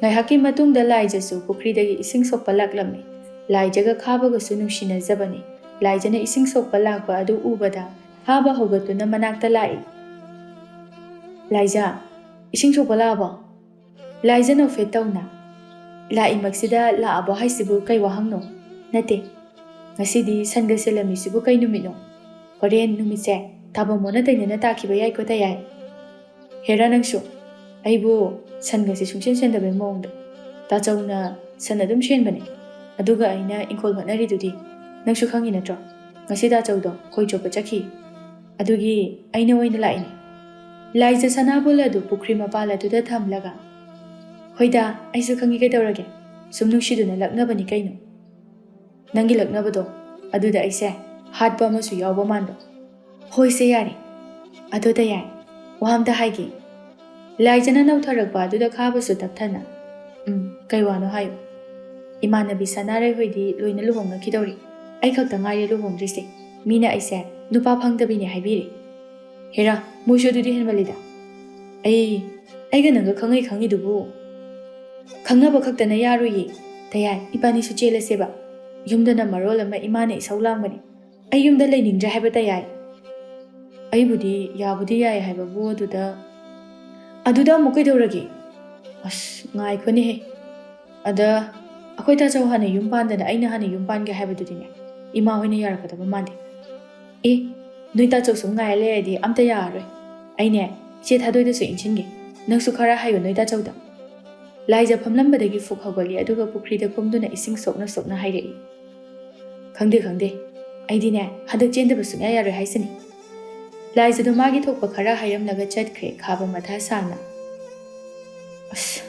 ꯉꯥꯏꯍꯥꯛꯀꯤ ꯃꯇꯨꯡꯗ ꯂꯥꯏꯖꯁꯨ ꯄꯨꯈ꯭ꯔꯤꯗꯒꯤ ꯏꯁꯤꯡ ꯁꯣꯛꯄ ꯂꯥꯛꯂꯝꯃꯤ꯫ ꯂꯥꯏꯖꯒ ꯈꯥꯕꯒꯁꯨ ꯅꯨꯡꯁꯤꯅꯖꯕꯅꯤ꯫ ꯂꯥꯏꯖꯅ ꯏꯁꯤꯡ ꯁꯣꯛꯄ ꯂꯥꯛꯄ ꯑꯗꯨ ꯎꯕꯗ ꯈꯥꯕ ꯍꯧꯒꯠꯇꯨꯅ ꯃꯅꯥꯛꯇ ꯂꯥꯛꯏ꯫ "ꯂꯥꯏꯖ, ꯏꯁꯤꯡ ꯁꯣꯛꯄ ꯂꯥꯛꯑꯕꯣ?" ꯂꯥꯏꯖ ꯅꯣꯛꯐꯦꯠ ꯇꯧꯅ, "ꯂꯥꯛꯏꯃꯛꯁꯤꯗ ꯂꯥꯛꯑꯕꯣ ꯍꯥꯏꯁꯤꯕꯨ ꯀꯩ ꯋꯥꯍꯪꯅꯣ? ꯅꯠꯇꯦ, ꯉꯁꯤꯗꯤ ꯁꯟꯒ ꯁꯦꯜꯂꯝꯃꯤꯁꯤꯕꯨ ꯀꯩ ꯅꯨꯃꯤꯠꯅꯣ? ꯍꯣꯔꯦꯟ ꯅꯨꯃꯤꯠꯁꯦ ꯊꯥꯕꯝ ꯑꯣꯟꯅ ꯇꯩꯅꯅ ꯇꯥꯈꯤꯕ ꯌꯥꯏꯀꯣ ꯇꯌꯥꯏ꯫ ꯍꯦꯔꯥ ꯅꯪꯁꯨ, ꯑꯩꯕꯨ ꯁꯟꯒꯁꯦ ꯁꯨꯡꯁꯦꯟ ꯁꯦꯟꯗꯕꯩ ꯃꯑꯣꯡꯗ꯫ ꯇꯥꯆꯧꯅ ꯁꯟ ꯑꯗꯨꯝ ꯁꯦꯟꯕꯅꯦ, ꯑꯗꯨꯒ ꯑꯩꯅ ꯏꯪꯈꯣꯜ ꯍꯣꯠꯅꯔꯤꯗꯨꯗꯤ ꯅꯪꯁꯨ ꯈꯪꯉꯤ ꯅꯠꯇ꯭ꯔꯣ? ꯉꯁꯤ ꯇꯥꯆꯧꯗꯣ ꯈꯣꯏ ꯆꯣꯞꯄ ꯆꯠꯈꯤ꯫ ꯑꯗꯨꯒꯤ ꯑꯩꯅ ꯑꯣꯏꯅ ꯂꯥꯛꯏꯅꯦ꯫" ꯂꯥꯏꯖ ꯁꯅꯥꯕꯨꯜ ꯑꯗꯨ ꯄꯨꯈ꯭ꯔꯤ ꯃꯄꯥꯜ ꯑꯗꯨꯗ ꯊꯝꯂꯒ, "ꯍꯣꯏꯗ, ꯑꯩꯁꯨ ꯈꯪꯉꯤ ꯀꯩꯗꯧꯔꯒꯦ꯫ ꯁꯨꯝ ꯅꯨꯡꯁꯤꯗꯨꯅ ꯂꯛꯅꯕꯅꯤ ꯀꯩꯅꯣ꯫ ꯅꯪꯒꯤ ꯂꯛꯅꯕꯗꯣ ꯑꯗꯨꯗ ꯑꯩꯁꯦ ꯍꯥꯠꯄ ꯑꯃꯁꯨ ꯌꯥꯎꯕ ꯃꯥꯟꯕ꯫ ꯍꯣꯏꯁꯦ ꯌꯥꯔꯦ꯫ ꯑꯗꯣ ꯇꯌꯥꯏ, "ꯋꯥ ꯑꯝꯇ ꯍꯥꯏꯒꯦ꯫" ꯂꯥꯏꯖꯅ ꯅꯧꯊꯔꯛꯄ ꯑꯗꯨꯗ ꯈꯥꯕꯁꯨ ꯇꯞꯊꯅ, "ꯎꯝ, ꯀꯩ ꯋꯥꯅꯣ ꯍꯥꯏꯌꯨ꯫" "ꯏꯃꯥꯟꯅꯕꯤ ꯁꯅꯥꯔꯩ ꯍꯣꯏꯗꯤ ꯂꯣꯏꯅ ꯂꯨꯍꯣꯡꯅꯈꯤꯗꯧꯔꯤ꯫ ꯑꯩ ꯈꯛꯇ ꯉꯥꯏꯔꯦ ꯂꯨꯍꯣꯡꯗ꯭ꯔꯤꯁꯦ꯫ ꯃꯤꯅ ꯑꯩꯁꯦ ꯅꯨꯄꯥ ꯐꯪꯗꯕꯤꯅꯦ ꯍꯥꯏꯕꯤꯔꯦ꯫" "ꯍꯦꯔꯥ, ꯃꯣꯏꯁꯨ ꯑꯗꯨꯗꯤ ꯍꯦꯟꯃꯜꯂꯤꯗ꯫ ꯑꯩ, ꯑꯩꯒ ꯅꯪꯒ ꯈꯪꯅꯩ ꯈꯪꯉꯤꯗꯨꯕꯨ꯫ ꯈꯪꯅꯕ ꯈꯛꯇꯅ ꯌꯥꯔꯣꯏꯌꯦ꯫ ꯇꯌꯥꯏ, ꯏꯕꯥꯅꯤꯁꯨ ꯆꯦꯜꯂꯁꯦꯕ꯫ ꯌꯨꯝꯗꯅ ꯃꯔꯣꯜ ꯑꯃ ꯏꯃꯥꯅ ꯏꯁꯧ ꯂꯥꯡꯕꯅꯦ꯫ ꯑꯩ ꯌꯨꯝꯗ ꯂꯩꯅꯤꯡꯗ꯭ꯔꯦ ꯍꯥꯏꯕ ꯇꯌꯥꯏ꯫" "ꯑꯩꯕꯨꯗꯤ ꯌꯥꯕꯨꯗꯤ ꯌꯥꯏ ꯍꯥꯏꯕꯕꯨ ꯑꯗꯨꯗ꯫" "ꯑꯗꯨꯗ ꯑꯃꯨꯛ ꯀꯩꯗꯧꯔꯒꯦ?" "ꯑꯁ, ꯉꯥꯏꯈꯣꯅꯦꯍꯦ꯫ ꯑꯗ ꯑꯩꯈꯣꯏ ꯇꯥꯆꯧ ꯍꯥꯟꯅ ꯌꯨꯝ ꯄꯥꯟꯗꯅ ꯑꯩꯅ ꯍꯥꯟꯅ ꯌꯨꯝ ꯄꯥꯟꯒꯦ ꯍꯥꯏꯕꯗꯨꯗꯤꯅꯦ, ꯏꯃꯥ ꯍꯣꯏꯅ ꯌꯥꯔꯛꯀꯗꯕ ꯃꯥꯟꯗꯦ꯫" "ꯑꯦ, ꯅꯣꯏ ꯇꯥꯆꯧ ꯁꯨꯝ ꯉꯥꯏꯔ ꯂꯩꯔꯗꯤ ꯑꯝꯇ ꯌꯥꯔꯔꯣꯏ꯫ ꯑꯩꯅꯦ, ꯏꯆꯦ ꯊꯥꯗꯣꯏꯗꯁꯨ ꯏꯟꯁꯤꯟꯒꯦ꯫ ꯅꯪꯁꯨ ꯈꯔ ꯍꯥꯏꯌꯣ ꯅꯣꯏ ꯇꯥꯆꯧꯗ꯫" ꯂꯥꯏꯖ ꯐꯝꯂꯝꯕꯗꯒꯤ ꯐꯨꯛ ꯍꯧꯒꯠꯂꯤ, ꯑꯗꯨꯒ ꯄꯨꯈ꯭ꯔꯤꯗ ꯀꯨꯝꯗꯨꯅ ꯏꯁꯤꯡ ꯁꯣꯛꯅ ꯁꯣꯛꯅ ꯍꯥꯏꯔꯛꯏ꯫ "ꯈꯪꯗꯦ, ꯈꯪꯗꯦ꯫ ꯑꯩꯗꯤꯅꯦ, ꯍꯟꯗꯛ ꯆꯦꯟꯗꯕ ꯁꯨꯡꯌꯥ ꯌꯥꯔꯣꯏ ꯍꯥꯏꯁꯤꯅꯤ꯫" ꯂꯥꯏꯖꯗꯣ ꯃꯥꯒꯤ ꯊꯣꯛꯄ ꯈꯔ ꯍꯥꯏꯔꯝꯂꯒ ꯆꯠꯈ꯭ꯔꯦ, ꯈꯥꯕ ꯃꯊꯥ ꯁꯥꯅ꯫ "ꯑꯁ,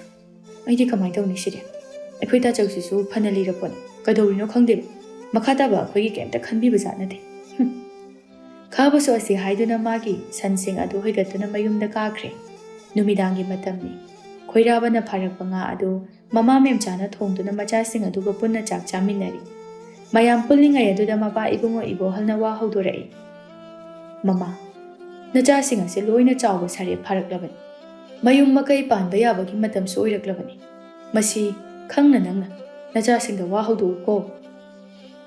ꯑꯩꯗꯤ ꯀꯃꯥꯏꯅ ꯇꯧꯅꯤ ꯁꯤꯗꯤ? ꯑꯩꯈꯣꯏ ꯇꯥꯆꯧꯁꯤꯁꯨ ꯐꯅ ꯂꯤꯔꯄꯣꯠꯅꯤ꯫ ꯀꯩꯗꯧꯔꯤꯅꯣ ꯈꯪꯗꯦꯕ꯫ ꯃꯈꯥ ꯇꯥꯕ ꯑꯩꯈꯣꯏꯒꯤ ꯀꯩꯝꯇ ꯈꯟꯕꯤꯕ ꯖꯥꯠ ꯅꯠꯇꯦ꯫" ꯍꯨꯝ꯫ ꯈꯥꯕꯁꯨ ꯑꯁꯤ ꯍꯥꯏꯗꯨꯅ ꯃꯥꯒꯤ ꯁꯟꯁꯤꯡ ꯑꯗꯨ ꯍꯣꯏꯒꯠꯇꯨꯅ ꯃꯌꯨꯝꯗ ꯀꯥꯈ꯭ꯔꯦ꯫ ꯅꯨꯃꯤꯗꯥꯡꯒꯤ ꯃꯇꯝꯅꯤ꯫ ꯈꯣꯏꯔꯥꯕꯅ ꯐꯥꯔꯛꯄ ꯉꯥ ꯑꯗꯨ ꯃꯃꯥ ꯃꯦꯝꯆꯥꯅ ꯊꯣꯡꯗꯨꯅ ꯃꯆꯥꯁꯤꯡ ꯑꯗꯨꯒ ꯄꯨꯟꯅ ꯆꯥꯛ ꯆꯥꯃꯤꯟꯅꯔꯤ꯫ ꯃꯌꯥꯝ ꯄꯨꯜꯂꯤꯉꯩ ꯑꯗꯨꯗ ꯃꯄꯥ ꯏꯕꯨꯡꯉꯣ ꯏꯕꯣꯍꯜꯅ ꯋꯥ ꯍꯧꯗꯣꯔꯛꯏ꯫ "ꯃꯃꯥ, ꯅꯆꯥꯁꯤꯡ ꯑꯁꯤ ꯂꯣꯏꯅ ꯆꯥꯎꯕ ꯁꯥꯔꯦ ꯐꯥꯔꯛꯂꯕꯅꯤ꯫ ꯃꯌꯨꯝ ꯃꯀꯩ ꯄꯥꯟꯕ ꯌꯥꯕꯒꯤ ꯃꯇꯝꯁꯨ ꯑꯣꯏꯔꯛꯂꯕꯅꯤ꯫ ꯃꯁꯤ ꯈꯪꯅ ꯅꯪꯅ ꯅꯆꯥꯁꯤꯡꯗ ꯋꯥ ꯍꯧꯗꯣꯛꯎꯀꯣ꯫"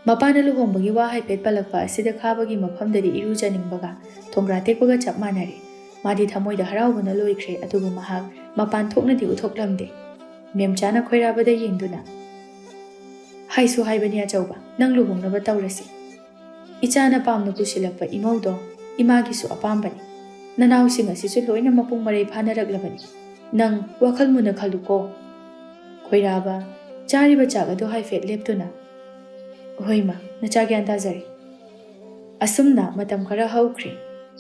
ꯃꯄꯥꯅ ꯂꯨꯍꯣꯡꯕꯒꯤ ꯋꯥ ꯍꯥꯏꯐꯦꯠ ꯄꯜꯂꯛꯄ ꯑꯁꯤꯗ ꯈꯥꯕꯒꯤ ꯃꯐꯝꯗꯗꯤ ꯏꯔꯨꯖꯅꯤꯡꯕꯒ ꯊꯣꯡꯒ꯭ꯔꯥ ꯇꯦꯛꯄꯒ ꯆꯞ ꯃꯥꯟꯅꯔꯦ꯫ ꯃꯥꯗꯤ ꯊꯃꯣꯏꯗ ꯍꯔꯥꯎꯕꯅ ꯂꯣꯏꯈ꯭ꯔꯦ, ꯑꯗꯨꯕꯨ ꯃꯍꯥꯛ ꯃꯄꯥꯟ ꯊꯣꯛꯅꯗꯤ ꯎꯠꯊꯣꯛꯂꯝꯗꯦ꯫ ꯃꯦꯝꯆꯥꯅ ꯈꯣꯏꯔꯥꯕꯗ ꯌꯦꯡꯗꯨꯅ, "ꯍꯥꯏꯁꯨ ꯍꯥꯏꯕꯅꯤ ꯑꯆꯧꯕ, ꯅꯪ ꯂꯨꯍꯣꯡꯅꯕ ꯇꯧꯔꯁꯤ꯫ ꯏꯆꯥꯅ ꯄꯥꯝꯅ ꯄꯨꯁꯤꯜꯂꯛꯄ ꯏꯃꯧꯗꯣ ꯏꯃꯥꯒꯤꯁꯨ ꯑꯄꯥꯝꯕꯅꯤ꯫ ꯅꯅꯥꯎꯁꯤꯡ ꯑꯁꯤꯁꯨ ꯂꯣꯏꯅ ꯃꯄꯨꯡ ꯃꯔꯩ ꯐꯥꯅꯔꯛꯂꯕꯅꯤ꯫ ꯅꯪ ꯋꯥꯈꯜ ꯃꯨꯟꯅ ꯈꯜꯂꯨꯀꯣ꯫" ꯈꯣꯏꯔꯥꯕ ꯆꯥꯔꯤꯕ ꯆꯥꯛ ꯑꯗꯨ ꯍꯥꯏꯐꯦꯠ ꯂꯦꯞꯇꯨꯅ, "ꯍꯣꯏ ꯃꯥ, ꯅꯆꯥ ꯒ꯭ꯌꯥꯟ ꯇꯥꯖꯔꯦ꯫" ꯑꯁꯨꯝꯅ ꯃꯇꯝ ꯈꯔ ꯍꯧꯈ꯭ꯔꯦ꯫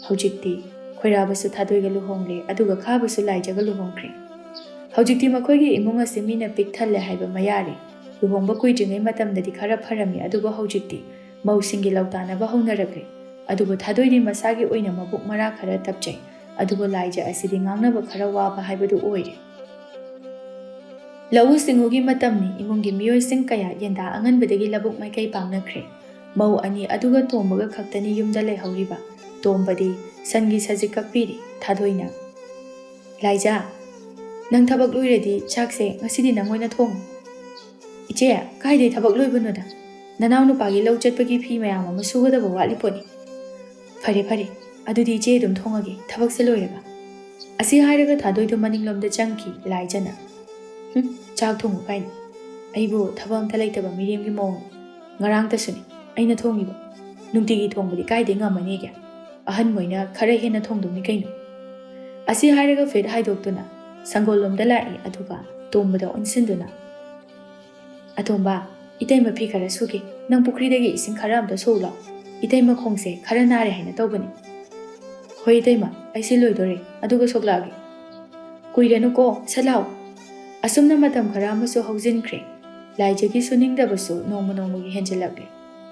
ꯍꯧꯖꯤꯛꯇꯤ ꯈꯣꯏꯔꯥꯕꯁꯨ ꯊꯥꯗꯣꯏꯒ ꯂꯨꯍꯣꯡꯂꯦ, ꯑꯗꯨꯒ ꯈꯥꯕꯁꯨ ꯂꯥꯏꯖꯒ ꯂꯨꯍꯣꯡꯈ꯭ꯔꯦ꯫ ꯍꯧꯖꯤꯛꯇꯤ ꯃꯈꯣꯏꯒꯤ ꯏꯃꯨꯡ ꯑꯁꯤ ꯃꯤꯅ ꯄꯤꯛ ꯊꯜꯂꯦ ꯍꯥꯏꯕ ꯃꯌꯥꯔꯦ꯫ ꯂꯨꯍꯣꯡꯕ ꯀꯨꯏꯗ꯭ꯔꯤꯉꯩ ꯃꯇꯝꯗꯗꯤ ꯈꯔ ꯐꯔꯝꯃꯤ, ꯑꯗꯨꯕꯨ ꯍꯧꯖꯤꯛꯇꯤ ꯃꯧꯁꯤꯡꯒꯤ ꯂꯧꯇꯥꯅꯕ ꯍꯧꯅꯔꯛꯂꯦ꯫ ꯑꯗꯨꯕꯨ ꯊꯥꯗꯣꯏꯗꯤ ꯃꯁꯥꯒꯤ ꯑꯣꯏꯅ ꯃꯕꯨꯛ ꯃꯔꯥ ꯈꯔ ꯇꯞꯆꯩ꯫ ꯑꯗꯨꯕꯨ ꯂꯥꯏꯖ ꯑꯁꯤꯗꯤ ꯉꯥꯡꯅꯕ ꯈꯔ ꯋꯥꯕ ꯍꯥꯏꯕꯗꯨ ꯑꯣꯏꯔꯦ꯫ ꯂꯧꯎ ꯁꯤꯡꯎꯒꯤ ꯃꯇꯝꯅꯤ, ꯏꯃꯨꯡꯒꯤ ꯃꯤꯑꯣꯏꯁꯤꯡ ꯀꯌꯥ ꯌꯦꯟꯗꯥ ꯑꯉꯟꯕꯗꯒꯤ ꯂꯧꯕꯨꯛ ꯃꯥꯏꯀꯩ ꯄꯥꯡꯅꯈ꯭ꯔꯦ꯫ ꯃꯧ ꯑꯅꯤ ꯑꯗꯨꯒ ꯇꯣꯝꯕꯒ ꯈꯛꯇꯅꯤ ꯌꯨꯝꯗ ꯂꯩꯍꯧꯔꯤꯕ꯫ ꯇꯣꯝꯕꯗꯤ ꯁꯟꯒꯤ ꯁꯖꯤꯛ ꯀꯛꯄꯤꯔꯤ꯫ ꯊꯥꯗꯣꯏꯅ, "ꯂꯥꯏꯖꯥ, ꯅꯪ ꯊꯕꯛ ꯂꯣꯏꯔꯗꯤ ꯆꯥꯛꯁꯦ ꯉꯁꯤꯗꯤ ꯅꯪ ꯑꯣꯏꯅ ꯊꯣꯡꯉꯨ꯫" "ꯏꯆꯦ, ꯀꯥꯏꯗꯩ ꯊꯕꯛ ꯂꯣꯏꯕꯅꯣꯗ? ꯅꯅꯥꯎ ꯅꯨꯄꯥꯒꯤ ꯂꯧ ꯆꯠꯄꯒꯤ ꯐꯤ ꯃꯌꯥꯝ ꯑꯃ ꯁꯨꯒꯗꯕ ꯋꯥꯠꯂꯤ ꯄꯣꯠꯅꯤ꯫" "ꯐꯔꯦ, ꯐꯔꯦ, ꯑꯗꯨꯗꯤ ꯏꯆꯦ ꯑꯗꯨꯝ ꯊꯣꯡꯉꯒꯦ, ꯊꯕꯛꯁꯦ ꯂꯣꯏꯔꯒ꯫" ꯑꯁꯤ ꯍꯥꯏꯔꯒ ꯊꯥꯗꯣꯏꯗꯣ ꯃꯅꯤꯡꯂꯣꯝꯗ ꯆꯪꯈꯤ꯫ ꯂꯥꯏꯖꯅ, "ꯍꯨꯝ, ꯆꯥꯛ ꯊꯣꯡꯉꯨ ꯀꯥꯏꯅ? ꯑꯩꯕꯨ ꯊꯕꯛ ꯑꯝꯇ ꯂꯩꯇꯕ ꯃꯤꯔꯦꯝꯒꯤ ꯃꯑꯣꯡ꯫ ꯉꯔꯥꯡꯇꯁꯨꯅꯤ ꯑꯩꯅ ꯊꯣꯡꯉꯤꯕ꯫ ꯅꯨꯡꯇꯤꯒꯤ ꯊꯣꯡꯕꯗꯤ ꯀꯥꯏꯗꯩ ꯉꯝꯃꯅꯤꯒꯦ? ꯑꯍꯟ ꯃꯣꯏꯅ ꯈꯔ ꯍꯦꯟꯅ ꯊꯣꯡꯗꯧꯅꯤ ꯀꯩꯅꯣ꯫" ꯑꯁꯤ ꯍꯥꯏꯔꯒ ꯐꯤꯠ ꯍꯥꯏꯗꯣꯛꯇꯨꯅ ꯁꯪꯒꯣꯜꯂꯣꯝꯗ ꯂꯥꯛꯏ, ꯑꯗꯨꯒ ꯇꯣꯝꯕꯗ ꯑꯣꯟꯁꯤꯟꯗꯨꯅ, "ꯑꯇꯣꯝꯕ, ꯏꯇꯩꯃ ꯐꯤ ꯈꯔ ꯁꯨꯒꯦ, ꯅꯪ ꯄꯨꯈ꯭ꯔꯤꯗꯒꯤ ꯏꯁꯤꯡ ꯈꯔ ꯑꯝꯇ ꯁꯣꯛꯎ ꯂꯥꯎ꯫ ꯏꯇꯩꯃ ꯈꯣꯡꯁꯦ ꯈꯔ ꯅꯥꯔꯦ ꯍꯥꯏꯅ ꯇꯧꯕꯅꯤ꯫" "ꯍꯣꯏ ꯏꯇꯩꯃ, ꯑꯩꯁꯦ ꯂꯣꯏꯗꯣꯔꯦ, ꯑꯗꯨꯒ ꯁꯣꯛꯂꯛꯑꯒꯦ꯫" "ꯀꯨꯏꯔꯅꯨꯀꯣ, ꯁꯠ ꯂꯥꯎ꯫" ꯑꯁꯨꯝꯅ ꯃꯇꯝ ꯈꯔ ꯑꯃꯁꯨ ꯍꯧꯖꯤꯟꯈ꯭ꯔꯦ꯫ ꯂꯥꯏꯖꯒꯤ ꯁꯨꯅꯤꯡꯗꯕꯁꯨ ꯅꯣꯡꯃ ꯅꯣꯡꯃꯒꯤ ꯍꯦꯟꯖꯤꯜꯂꯛꯂꯦ꯫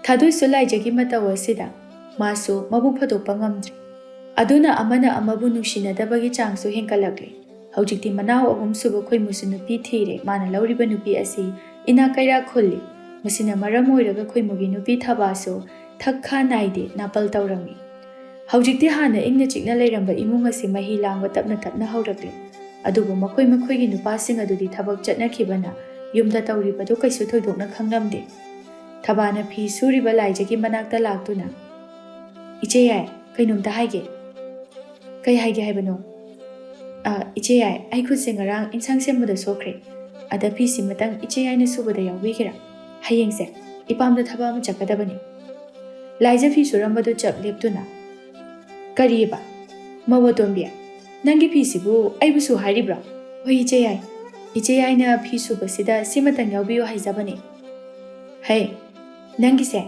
ꯊꯥꯗꯣꯏꯁꯨ ꯂꯥꯏꯖꯒꯤ ꯃꯇꯧ ꯑꯁꯤꯗ ꯃꯥꯁꯨ ꯃꯕꯨꯛ ꯐꯊꯣꯛꯄ ꯉꯝꯗ꯭ꯔꯦ꯫ ꯑꯗꯨꯅ ꯑꯃꯅ ꯑꯃꯕꯨ ꯅꯨꯡꯁꯤꯅꯗꯕꯒꯤ ꯆꯥꯡꯁꯨ ꯍꯦꯟꯒꯠꯂꯛꯂꯦ꯫ ꯍꯧꯖꯤꯛꯇꯤ ꯃꯅꯥꯎ ꯑꯍꯨꯝꯁꯨꯕ ꯈꯣꯏꯃꯨꯁꯨ ꯅꯨꯄꯤ ꯊꯤꯔꯦ꯫ ꯃꯥꯅ ꯂꯧꯔꯤꯕ ꯅꯨꯄꯤ ꯑꯁꯤ ꯏꯅꯥꯛ ꯀꯩꯔꯥꯛ ꯈꯨꯜꯂꯤ꯫ ꯃꯁꯤꯅ ꯃꯔꯝ ꯑꯣꯏꯔꯒ ꯈꯣꯏꯃꯨꯒꯤ ꯅꯨꯄꯤ ꯊꯕꯥꯁꯨ ꯊꯛ ꯈꯥ ꯅꯥꯏꯗꯦ, ꯅꯥꯄꯜ ꯇꯧꯔꯝꯃꯤ꯫ ꯍꯧꯖꯤꯛꯇꯤ ꯍꯥꯟꯅ ꯏꯪꯅ ꯆꯤꯛꯅ ꯂꯩꯔꯝꯕ ꯏꯃꯨꯡ ꯑꯁꯤ ꯃꯍꯤ ꯂꯥꯡꯕ ꯇꯞꯅ ꯇꯞꯅ ꯍꯧꯔꯛꯂꯦ꯫ ꯑꯗꯨꯕꯨ ꯃꯈꯣꯏ ꯃꯈꯣꯏꯒꯤ ꯅꯨꯄꯥꯁꯤꯡ ꯑꯗꯨꯗꯤ ꯊꯕꯛ ꯆꯠꯅꯈꯤꯕꯅ ꯌꯨꯝꯗ ꯇꯧꯔꯤꯕꯗꯨ ꯀꯩꯁꯨ ꯊꯣꯏꯗꯣꯛꯅ ꯈꯪꯂꯝꯗꯦ꯫ ꯊꯕꯥꯅ ꯐꯤ ꯁꯨꯔꯤꯕ ꯂꯥꯏꯖꯒꯤ ꯃꯅꯥꯛꯇ ꯂꯥꯛꯇꯨꯅ, "ꯏꯆꯦ ꯌꯥꯏ, ꯀꯩꯅꯣꯝꯇ ꯍꯥꯏꯒꯦ꯫" "ꯀꯩ ꯍꯥꯏꯒꯦ ꯍꯥꯏꯕꯅꯣ?" "ꯑ, ꯏꯆꯦ ꯌꯥꯏ, ꯑꯩ ꯈꯨꯠꯁꯦ ꯉꯔꯥꯡ ꯏꯟꯁꯥꯡ ꯁꯦꯝꯕꯗ ꯁꯣꯛꯈ꯭ꯔꯦ꯫ ꯑꯗ ꯐꯤꯁꯤꯃꯇꯪ ꯏꯆꯦ ꯌꯥꯏꯅ ꯁꯨꯕꯗ ꯌꯥꯎꯕꯤꯒꯦꯔꯥ? ꯍꯌꯦꯡꯁꯦ ꯏꯄꯥꯝꯗ ꯊꯕꯛ ꯑꯃ ꯆꯠꯀꯗꯕꯅꯤ꯫" ꯂꯥꯏꯖ ꯐꯤ ꯁꯨꯔꯝꯕꯗꯨ ꯆꯞ ꯂꯦꯞꯇꯨꯅ, "ꯀꯔꯤꯑꯕ? ꯃꯧ ꯑꯇꯣꯝꯕꯤ, ꯅꯪꯒꯤ ꯐꯤꯁꯤꯕꯨ ꯑꯩꯕꯨꯁꯨ ꯍꯥꯏꯔꯤꯕ꯭ꯔꯣ?" "ꯍꯣꯏ ꯏꯆꯦ ꯌꯥꯏ, ꯏꯆꯦ ꯌꯥꯏꯅ ꯐꯤ ꯁꯨꯕꯁꯤꯗ ꯁꯤꯃꯇꯪ ꯌꯥꯎꯕꯤꯌꯨ ꯍꯥꯏꯖꯕꯅꯤ꯫" "ꯍꯩ, ꯅꯪꯒꯤꯁꯦ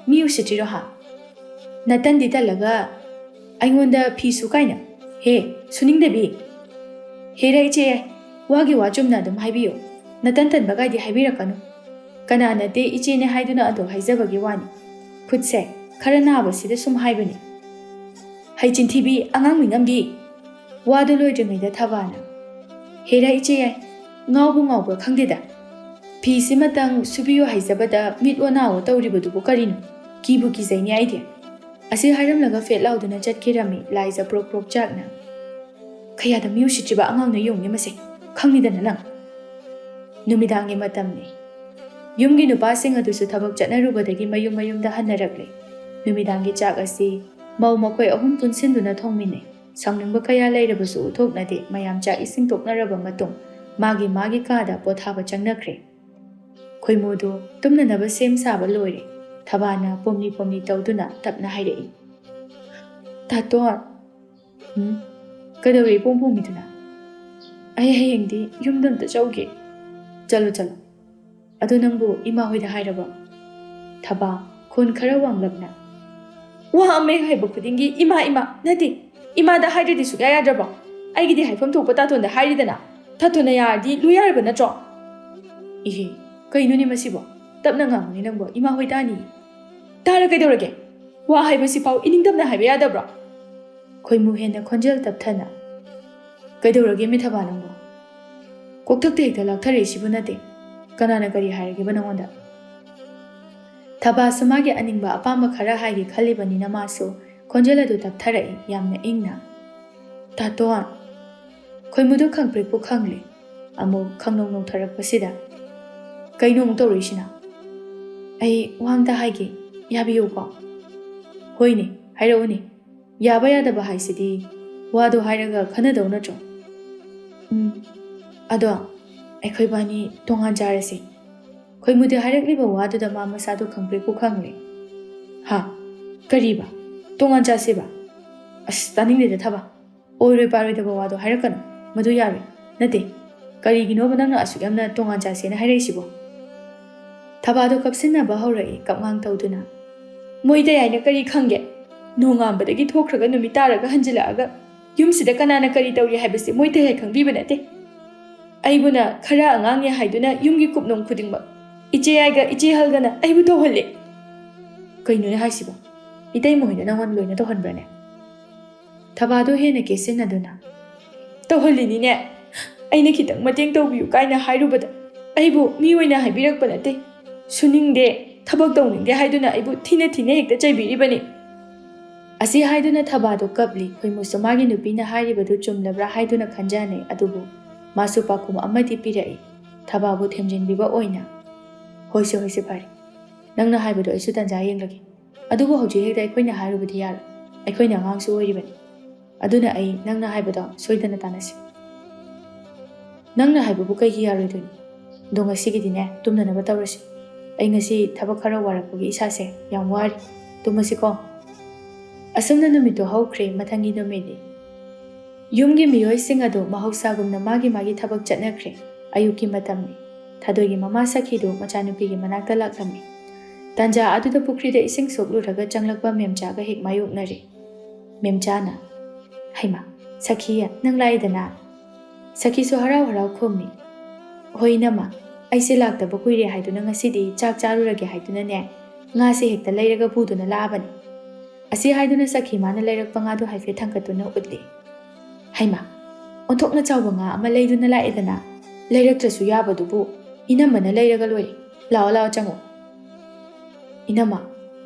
ꯃꯤ ꯎꯁꯤꯠꯇ꯭ꯔꯤꯔꯣ ꯍꯥ? ꯅꯇꯟꯗꯤ ꯇꯜꯂꯒ ꯑꯩꯉꯣꯟꯗ ꯐꯤ ꯁꯨ ꯀꯥꯏꯅ? ꯍꯦ, ꯁꯨꯅꯤꯡꯗꯕꯤ! ꯍꯦꯔꯥ ꯏꯆꯦ ꯌꯥꯏ, ꯋꯥꯒꯤ ꯋꯥ ꯆꯨꯝꯅ ꯑꯗꯨꯝ ꯍꯥꯏꯕꯤꯌꯨ꯫ ꯅꯇꯟ ꯇꯟꯕ ꯀꯥꯏꯗꯤ ꯍꯥꯏꯕꯤꯔꯛꯀꯅꯨ꯫ ꯀꯅꯥ ꯅꯠꯇꯦ ꯏꯆꯦꯅꯦ ꯍꯥꯏꯗꯨꯅ ꯑꯗꯣ ꯍꯥꯏꯖꯕꯒꯤ ꯋꯥꯅꯤ꯫ ꯈꯨꯠꯁꯦ ꯈꯔ ꯅꯥꯕꯁꯤꯗ ꯁꯨꯝ ꯍꯥꯏꯕꯅꯤ꯫" "ꯍꯩ ꯆꯤꯟꯊꯤꯕꯤ, ꯑꯉꯥꯡ ꯃꯤꯉꯝꯕꯤ!" ꯋꯥꯗꯨ ꯂꯣꯏꯗ꯭ꯔꯤꯉꯩꯗ ꯊꯕꯥꯅ, "ꯍꯦꯔꯥ ꯏꯆꯦ ꯌꯥꯏ, ꯉꯥꯎꯕꯨ ꯉꯥꯎꯕ꯭ꯔꯥ ꯈꯪꯗꯦꯗ꯫ ꯐꯤꯁꯤꯃꯇꯪ ꯁꯨꯕꯤꯌꯣ ꯍꯥꯏꯖꯕꯗ ꯃꯤꯠ ꯑꯣꯟꯅ ꯑꯣꯟ ꯇꯧꯔꯤꯕꯗꯨꯕꯨ ꯀꯔꯤꯅꯣ? ꯀꯤꯕꯨ ꯀꯤꯖꯩꯅꯦ ꯑꯩꯗꯤ"꯫ ꯑꯁꯤ ꯍꯥꯏꯔꯝꯂꯒ ꯐꯦꯠ ꯂꯥꯎꯗꯨꯅ ꯆꯠꯈꯤꯔꯝꯃꯤ ꯂꯥꯏꯖ ꯄ꯭ꯔꯣꯛ ꯄ꯭ꯔꯣꯛ ꯆꯥꯛꯅ꯫ "ꯀꯌꯥꯗ ꯃꯤ ꯎꯁꯤꯠꯇ꯭ꯔꯤꯕ ꯑꯉꯥꯡꯅꯣ ꯌꯦꯡꯉꯨꯅꯦ ꯃꯁꯦ, ꯈꯪꯉꯤꯗꯅ ꯅꯪ"꯫ ꯅꯨꯃꯤꯗꯥꯡꯒꯤ ꯃꯇꯝꯅꯤ꯫ ꯌꯨꯝꯒꯤ ꯅꯨꯄꯥꯁꯤꯡ ꯑꯗꯨꯁꯨ ꯊꯕꯛ ꯆꯠꯅꯔꯨꯕꯗꯒꯤ ꯃꯌꯨꯝ ꯃꯌꯨꯝꯗ ꯍꯟꯅꯔꯛꯂꯦ꯫ ꯅꯨꯃꯤꯗꯥꯡꯒꯤ ꯆꯥꯛ ꯑꯁꯤ ꯃꯧ ꯃꯈꯣꯏ ꯑꯍꯨꯝ ꯄꯨꯟꯁꯤꯟꯗꯨꯅ ꯊꯣꯡꯃꯤꯟꯅꯩ꯫ ꯁꯥꯎꯅꯤꯡꯕ ꯀꯌꯥ ꯂꯩꯔꯕꯁꯨ ꯎꯠꯊꯣꯛꯅꯗꯦ꯫ ꯃꯌꯥꯝ ꯆꯥꯛ ꯏꯁꯤꯡ ꯇꯣꯛꯅꯔꯕ ꯃꯇꯨꯡ ꯃꯥꯒꯤ ꯃꯥꯒꯤ ꯀꯥꯗ ꯄꯣꯊꯥꯕ ꯆꯪꯅꯈ꯭ꯔꯦ꯫ ꯈꯣꯏꯃꯨꯗꯨ ꯇꯨꯝꯅꯅꯕ ꯁꯦꯝ ꯁꯥꯕ ꯂꯣꯏꯔꯦ꯫ ꯊꯕꯥꯅ ꯄꯣꯝꯂꯤ ꯄꯣꯝꯂꯤ ꯇꯧꯗꯨꯅ ꯇꯞꯅ ꯍꯥꯏꯔꯛꯏ, "ꯇꯥꯇꯣꯟ"꯫ "ꯎꯝ? ꯀꯩꯗꯧꯔꯦ ꯏꯄꯣꯝ ꯄꯣꯝꯃꯤꯗꯨꯅ?" "ꯑꯩ ꯍꯌꯦꯡꯗꯤ ꯌꯨꯝꯗ ꯑꯝꯇ ꯆꯧꯒꯦ"꯫ "ꯆꯠꯂꯣ, ꯆꯠꯂꯣ꯫ ꯑꯗꯣ ꯅꯪꯕꯨ ꯏꯃꯥ ꯍꯣꯏꯗ ꯍꯥꯏꯔꯕꯣ?" ꯊꯕꯥ, ꯈꯣꯟ ꯈꯔ ꯋꯥꯡꯂꯞꯅ, "ꯋꯥ ꯑꯃ ꯍꯦꯛ ꯍꯥꯏꯕ ꯈꯨꯗꯤꯡꯒꯤ ꯏꯃꯥ, ꯏꯃꯥ, ꯅꯠꯇꯦ, ꯏꯃꯥꯗ ꯍꯥꯏꯗ꯭ꯔꯗꯤ ꯁꯨꯛꯌꯥ ꯌꯥꯗ꯭ꯔꯕꯣ? ꯑꯩꯒꯤꯗꯤ ꯍꯥꯏꯐꯝ ꯊꯣꯛꯄ ꯇꯥꯇꯣꯟꯗ ꯍꯥꯏꯔꯤꯗꯅ꯫ ꯇꯥꯇꯣꯟꯅ ꯌꯥꯔꯗꯤ ꯂꯣꯏ ꯌꯥꯔꯕ ꯅꯠꯇ꯭ꯔꯣ?" "ꯏꯍꯦ, ꯀꯩꯅꯣꯅꯦ ꯃꯁꯤꯕꯣ? ꯇꯞꯅ ꯉꯥꯡꯉꯨꯅꯦ ꯅꯪꯕꯣ, ꯏꯃꯥ ꯍꯣꯏ ꯇꯥꯅꯤ"꯫ "ꯇꯥꯔ ꯀꯩꯗꯧꯔꯒꯦ? ꯋꯥ ꯍꯥꯏꯕꯁꯤꯐꯥꯎ ꯏꯅꯤꯡ ꯇꯞꯅ ꯍꯥꯏꯕ ꯌꯥꯗꯕ꯭ꯔꯣ?" ꯈꯣꯏꯃꯨ ꯍꯦꯟꯅ ꯈꯣꯟꯖꯦꯜ ꯇꯞꯊꯅ, "ꯀꯩꯗꯧꯔꯒꯦ ꯃꯤ ꯊꯕꯥ ꯅꯪꯕꯣ? ꯀꯣꯛꯊꯛꯇ ꯍꯦꯛꯇ ꯂꯥꯛꯊꯔꯛꯏꯁꯤꯕꯨ ꯅꯠꯇꯦ꯫ ꯀꯅꯥꯅ ꯀꯔꯤ ꯍꯥꯏꯔꯒꯦꯕ ꯅꯉꯣꯟꯗ?" ꯊꯕꯥꯁꯨ ꯃꯥꯒꯤ ꯑꯅꯤꯡꯕ ꯑꯄꯥꯝꯕ ꯈꯔ ꯍꯥꯏꯒꯦ ꯈꯜꯂꯤꯕꯅꯤꯅ ꯃꯥꯁꯨ ꯈꯣꯟꯖꯦꯜ ꯑꯗꯨ ꯇꯞꯊꯔꯛꯏ ꯌꯥꯝꯅ ꯏꯪꯅ꯫ "ꯇꯥꯇꯣꯟ"꯫ ꯈꯣꯏꯃꯨꯗꯨ ꯈꯪꯄ꯭ꯔꯦꯛꯄꯨ ꯈꯪꯂꯦ꯫ ꯑꯃꯨꯛ ꯈꯪꯅꯧ ꯅꯧꯊꯔꯛꯄꯁꯤꯗ, "ꯀꯩꯅꯣ ꯑꯃꯨꯛ ꯇꯧꯔꯛꯏꯁꯤꯅ?" "ꯑꯩ ꯋꯥ ꯑꯝꯇ ꯍꯥꯏꯒꯦ, ꯌꯥꯕꯤꯌꯨꯀꯣ?" "ꯍꯣꯏꯅꯦ, ꯍꯥꯏꯔꯛꯎꯅꯦ꯫ ꯌꯥꯕ ꯌꯥꯗꯕ ꯍꯥꯏꯁꯤꯗꯤ ꯋꯥꯗꯣ ꯍꯥꯏꯔꯒ ꯈꯟꯅꯗꯧ ꯅꯠꯇ꯭ꯔꯣ?" "ꯎꯝ, ꯑꯗꯣ ꯑꯩꯈꯣꯏꯕꯥꯅꯤ ꯇꯣꯉꯥꯟ ꯆꯥꯔꯁꯤ"꯫ ꯈꯣꯏꯃꯨꯗꯤ ꯍꯥꯏꯔꯛꯂꯤꯕ ꯋꯥꯗꯨꯗ ꯃꯥ ꯃꯁꯥꯗꯣ ꯈꯪꯄ꯭ꯔꯦꯛꯄꯨ ꯈꯪꯂꯦ꯫ "ꯍꯥ? ꯀꯔꯤꯕ? ꯇꯣꯉꯥꯟ ꯆꯥꯁꯦꯕ? ꯑꯁ, ꯇꯥꯅꯤꯡꯗꯦꯗ ꯊꯕ꯫ ꯑꯣꯏꯔꯣꯏ ꯄꯥꯔꯣꯏꯗꯕ ꯋꯥꯗꯣ ꯍꯥꯏꯔꯛꯀꯅꯨ꯫ ꯃꯗꯨ ꯌꯥꯔꯣꯏ꯫ ꯅꯠꯇꯦ, ꯀꯔꯤꯒꯤꯅꯣꯕ ꯅꯪꯅ ꯑꯁꯨꯛ ꯌꯥꯝꯅ ꯇꯣꯉꯥꯟ ꯆꯥꯁꯦꯅ ꯍꯥꯏꯔꯛꯏꯁꯤꯕꯣ?" ꯊꯕꯥꯗꯣ ꯀꯞꯁꯤꯟꯅꯕ ꯍꯧꯔꯛꯏ, ꯀꯞꯉꯥꯡ ꯇꯧꯗꯨꯅ꯫ "ꯃꯣꯏ ꯇꯌꯥꯏꯅ ꯀꯔꯤ ꯈꯪꯒꯦ? ꯅꯣꯡꯉꯥꯟꯕꯗꯒꯤ ꯊꯣꯛꯈ꯭ꯔꯒ ꯅꯨꯃꯤꯠ ꯇꯥꯔꯒ ꯍꯟꯖꯤꯜꯂꯛꯑꯒ ꯌꯨꯝꯁꯤꯗ ꯀꯅꯥꯅ ꯀꯔꯤ ꯇꯧꯔꯤ ꯍꯥꯏꯕꯁꯤ ꯃꯣꯏ ꯇꯌꯥꯏ ꯈꯪꯕꯤꯕ ꯅꯠꯇꯦ꯫ ꯑꯩꯕꯨꯅ ꯈꯔ ꯑꯉꯥꯡꯅꯦ ꯍꯥꯏꯗꯨꯅ ꯌꯨꯝꯒꯤ ꯀꯨꯞꯅꯣꯝ ꯈꯨꯗꯤꯡꯃꯛ ꯏꯆꯦ ꯌꯥꯏꯒ ꯏꯆꯦ ꯍꯜꯒꯅ ꯑꯩꯕꯨ ꯇꯧꯍꯜꯂꯦ"꯫ "ꯀꯩꯅꯣꯅꯦ ꯍꯥꯏꯁꯤꯕꯣ? ꯏꯇꯩꯃ ꯍꯣꯏꯅ ꯅꯪꯉꯣꯟꯗ ꯂꯣꯏꯅ ꯇꯧꯍꯟꯕ꯭ꯔꯅꯦ?" ꯊꯕꯥꯗꯣ ꯍꯦꯟꯅ ꯀꯦꯁꯤꯟꯅꯗꯨꯅ, "ꯇꯧꯍꯜꯂꯤꯅꯤꯅꯦ꯫ ꯑꯩꯅ ꯈꯤꯇꯪ ꯃꯇꯦꯡ ꯇꯧꯕꯤꯌꯨ ꯀꯥꯏꯅ ꯍꯥꯏꯔꯨꯕꯗ ꯑꯩꯕꯨ ꯃꯤ ꯑꯣꯏꯅ ꯍꯥꯏꯕꯤꯔꯛꯄ ꯅꯠꯇꯦ꯫ ꯁꯨꯅꯤꯡꯗꯦ, ꯊꯕꯛ ꯇꯧꯅꯤꯡꯗꯦ ꯍꯥꯏꯗꯨꯅ ꯑꯩꯕꯨ ꯊꯤꯅ ꯊꯤꯅ ꯍꯦꯛꯇ ꯆꯩꯕꯤꯔꯤꯕꯅꯤ"꯫ ꯑꯁꯤ ꯍꯥꯏꯗꯨꯅ ꯊꯕꯥꯗꯣ ꯀꯞꯂꯤ꯫ ꯈꯣꯏꯃꯨꯁꯨ ꯃꯥꯒꯤ ꯅꯨꯄꯤꯅ ꯍꯥꯏꯔꯤꯕꯗꯨ ꯆꯨꯝꯂꯕ꯭ꯔꯥ ꯍꯥꯏꯗꯨꯅ ꯈꯟꯖꯅꯩ꯫ ꯑꯗꯨꯕꯨ ꯃꯥꯁꯨ ꯄꯥꯎꯈꯨꯝ ꯑꯃꯗꯤ ꯄꯤꯔꯛꯏ꯫ ꯊꯕꯥꯕꯨ ꯊꯦꯝꯖꯤꯟꯕꯤꯕ ꯑꯣꯏꯅ, "ꯍꯣꯏꯁꯦ, ꯍꯣꯏꯁꯦ, ꯐꯔꯦ꯫ ꯅꯪꯅ ꯍꯥꯏꯕꯗꯣ ꯑꯩꯁꯨ ꯇꯟꯖꯥ ꯌꯦꯡꯂꯒꯦ꯫ ꯑꯗꯨꯕꯨ ꯍꯧꯖꯤꯛ ꯍꯦꯛꯇ ꯑꯩꯈꯣꯏꯅ ꯍꯥꯏꯔꯨꯕꯗꯤ ꯌꯥꯔꯣꯏ꯫ ꯑꯩꯈꯣꯏꯅ ꯑꯉꯥꯡꯁꯨ ꯑꯣꯏꯔꯤꯕꯅꯤ꯫ ꯑꯗꯨꯅ ꯑꯩ ꯅꯪꯅ ꯍꯥꯏꯕꯗꯣ ꯁꯣꯏꯗꯅ ꯇꯥꯟꯅꯁꯤ"꯫ "ꯅꯪꯅ ꯍꯥꯏꯕꯕꯨ ꯀꯩꯒꯤ ꯌꯥꯔꯣꯏꯗꯣꯏꯅꯣ? ꯑꯗꯣ ꯉꯁꯤꯒꯤꯗꯤꯅꯦ, ꯇꯨꯝꯅꯅꯕ ꯇꯧꯔꯁꯤ꯫ ꯑꯩ ꯉꯁꯤ ꯊꯕꯛ ꯈꯔ ꯋꯥꯔꯛꯄꯒꯤ ꯏꯁꯥꯁꯦ ꯌꯥꯝ ꯋꯥꯔꯤ꯫ ꯇꯨꯝꯃꯁꯤꯀꯣ"꯫ ꯑꯁꯨꯝꯅ ꯅꯨꯃꯤꯠꯇꯣ ꯍꯧꯈ꯭ꯔꯦ꯫ ꯃꯊꯪꯒꯤ ꯅꯨꯃꯤꯠꯅꯤ꯫ ꯌꯨꯝꯒꯤ ꯃꯤꯑꯣꯏꯁꯤꯡ ꯑꯗꯨ ꯃꯍꯧꯁꯥꯒꯨꯝꯅ ꯃꯥꯒꯤ ꯃꯥꯒꯤ ꯊꯕꯛ ꯆꯠꯅꯈ꯭ꯔꯦ꯫ ꯑꯌꯨꯛꯀꯤ ꯃꯇꯝꯅꯤ꯫ ꯊꯥꯗꯣꯏꯒꯤ ꯃꯃꯥ ꯁꯈꯤꯗꯨ ꯃꯆꯥꯅꯨꯄꯤꯒꯤ ꯃꯅꯥꯛꯇ ꯂꯥꯛꯂꯝꯃꯤ꯫ ꯇꯥꯟꯖꯥ ꯑꯗꯨꯗ ꯄꯨꯈ꯭ꯔꯤꯗ ꯏꯁꯤꯡ ꯁꯣꯛꯂꯨꯔꯒ ꯆꯪꯂꯛꯄ ꯃꯦꯝꯆꯥꯒ ꯍꯦꯛ ꯃꯥꯌꯣꯛꯅꯔꯦ꯫ ꯃꯦꯝꯆꯥꯅ, "ꯍꯩꯃꯥ, ꯁꯈꯤ, ꯅꯪ ꯂꯥꯛꯏꯗꯅ?" ꯁꯈꯤꯁꯨ ꯍꯔꯥꯎ ꯍꯔꯥꯎ ꯈꯨꯝꯃꯤ꯫ "ꯍꯣꯏ ꯏꯅꯝꯃ, ꯑꯩꯁꯦ ꯂꯥꯛꯇꯕ ꯀꯨꯏꯔꯦ ꯍꯥꯏꯗꯨꯅ ꯉꯁꯤꯗꯤ ꯆꯥꯛ ꯆꯥꯔꯨꯔꯒꯦ ꯍꯥꯏꯗꯨꯅꯅꯦ, ꯉꯥꯁꯦ ꯍꯦꯛꯇ ꯂꯩꯔꯒ ꯄꯨꯗꯨꯅ ꯂꯥꯛꯑꯕꯅꯤ"꯫ ꯑꯁꯤ ꯍꯥꯏꯗꯨꯅ ꯁꯈꯤ ꯃꯥꯅ ꯂꯩꯔꯛꯄ ꯉꯥꯗꯨ ꯍꯥꯏꯐꯦꯠ ꯊꯥꯡꯒꯠꯇꯨꯅ ꯎꯠꯂꯤ꯫ "ꯍꯩꯃꯥ, ꯑꯣꯟꯊꯣꯛꯅ ꯆꯥꯎꯕ ꯉꯥ ꯑꯃ ꯂꯩꯗꯨꯅ ꯂꯥꯛꯑꯦꯗꯅ꯫ ꯂꯩꯔꯛꯇ꯭ꯔꯁꯨ ꯌꯥꯕꯗꯨꯕꯨ ꯏꯅꯝꯃꯅ ꯂꯩꯔꯒ ꯂꯣꯏꯔꯦ꯫ ꯂꯥꯛꯑꯣ, ꯂꯥꯛꯑꯣ, ꯆꯪꯉꯣ"꯫ "ꯏꯅꯝꯃ,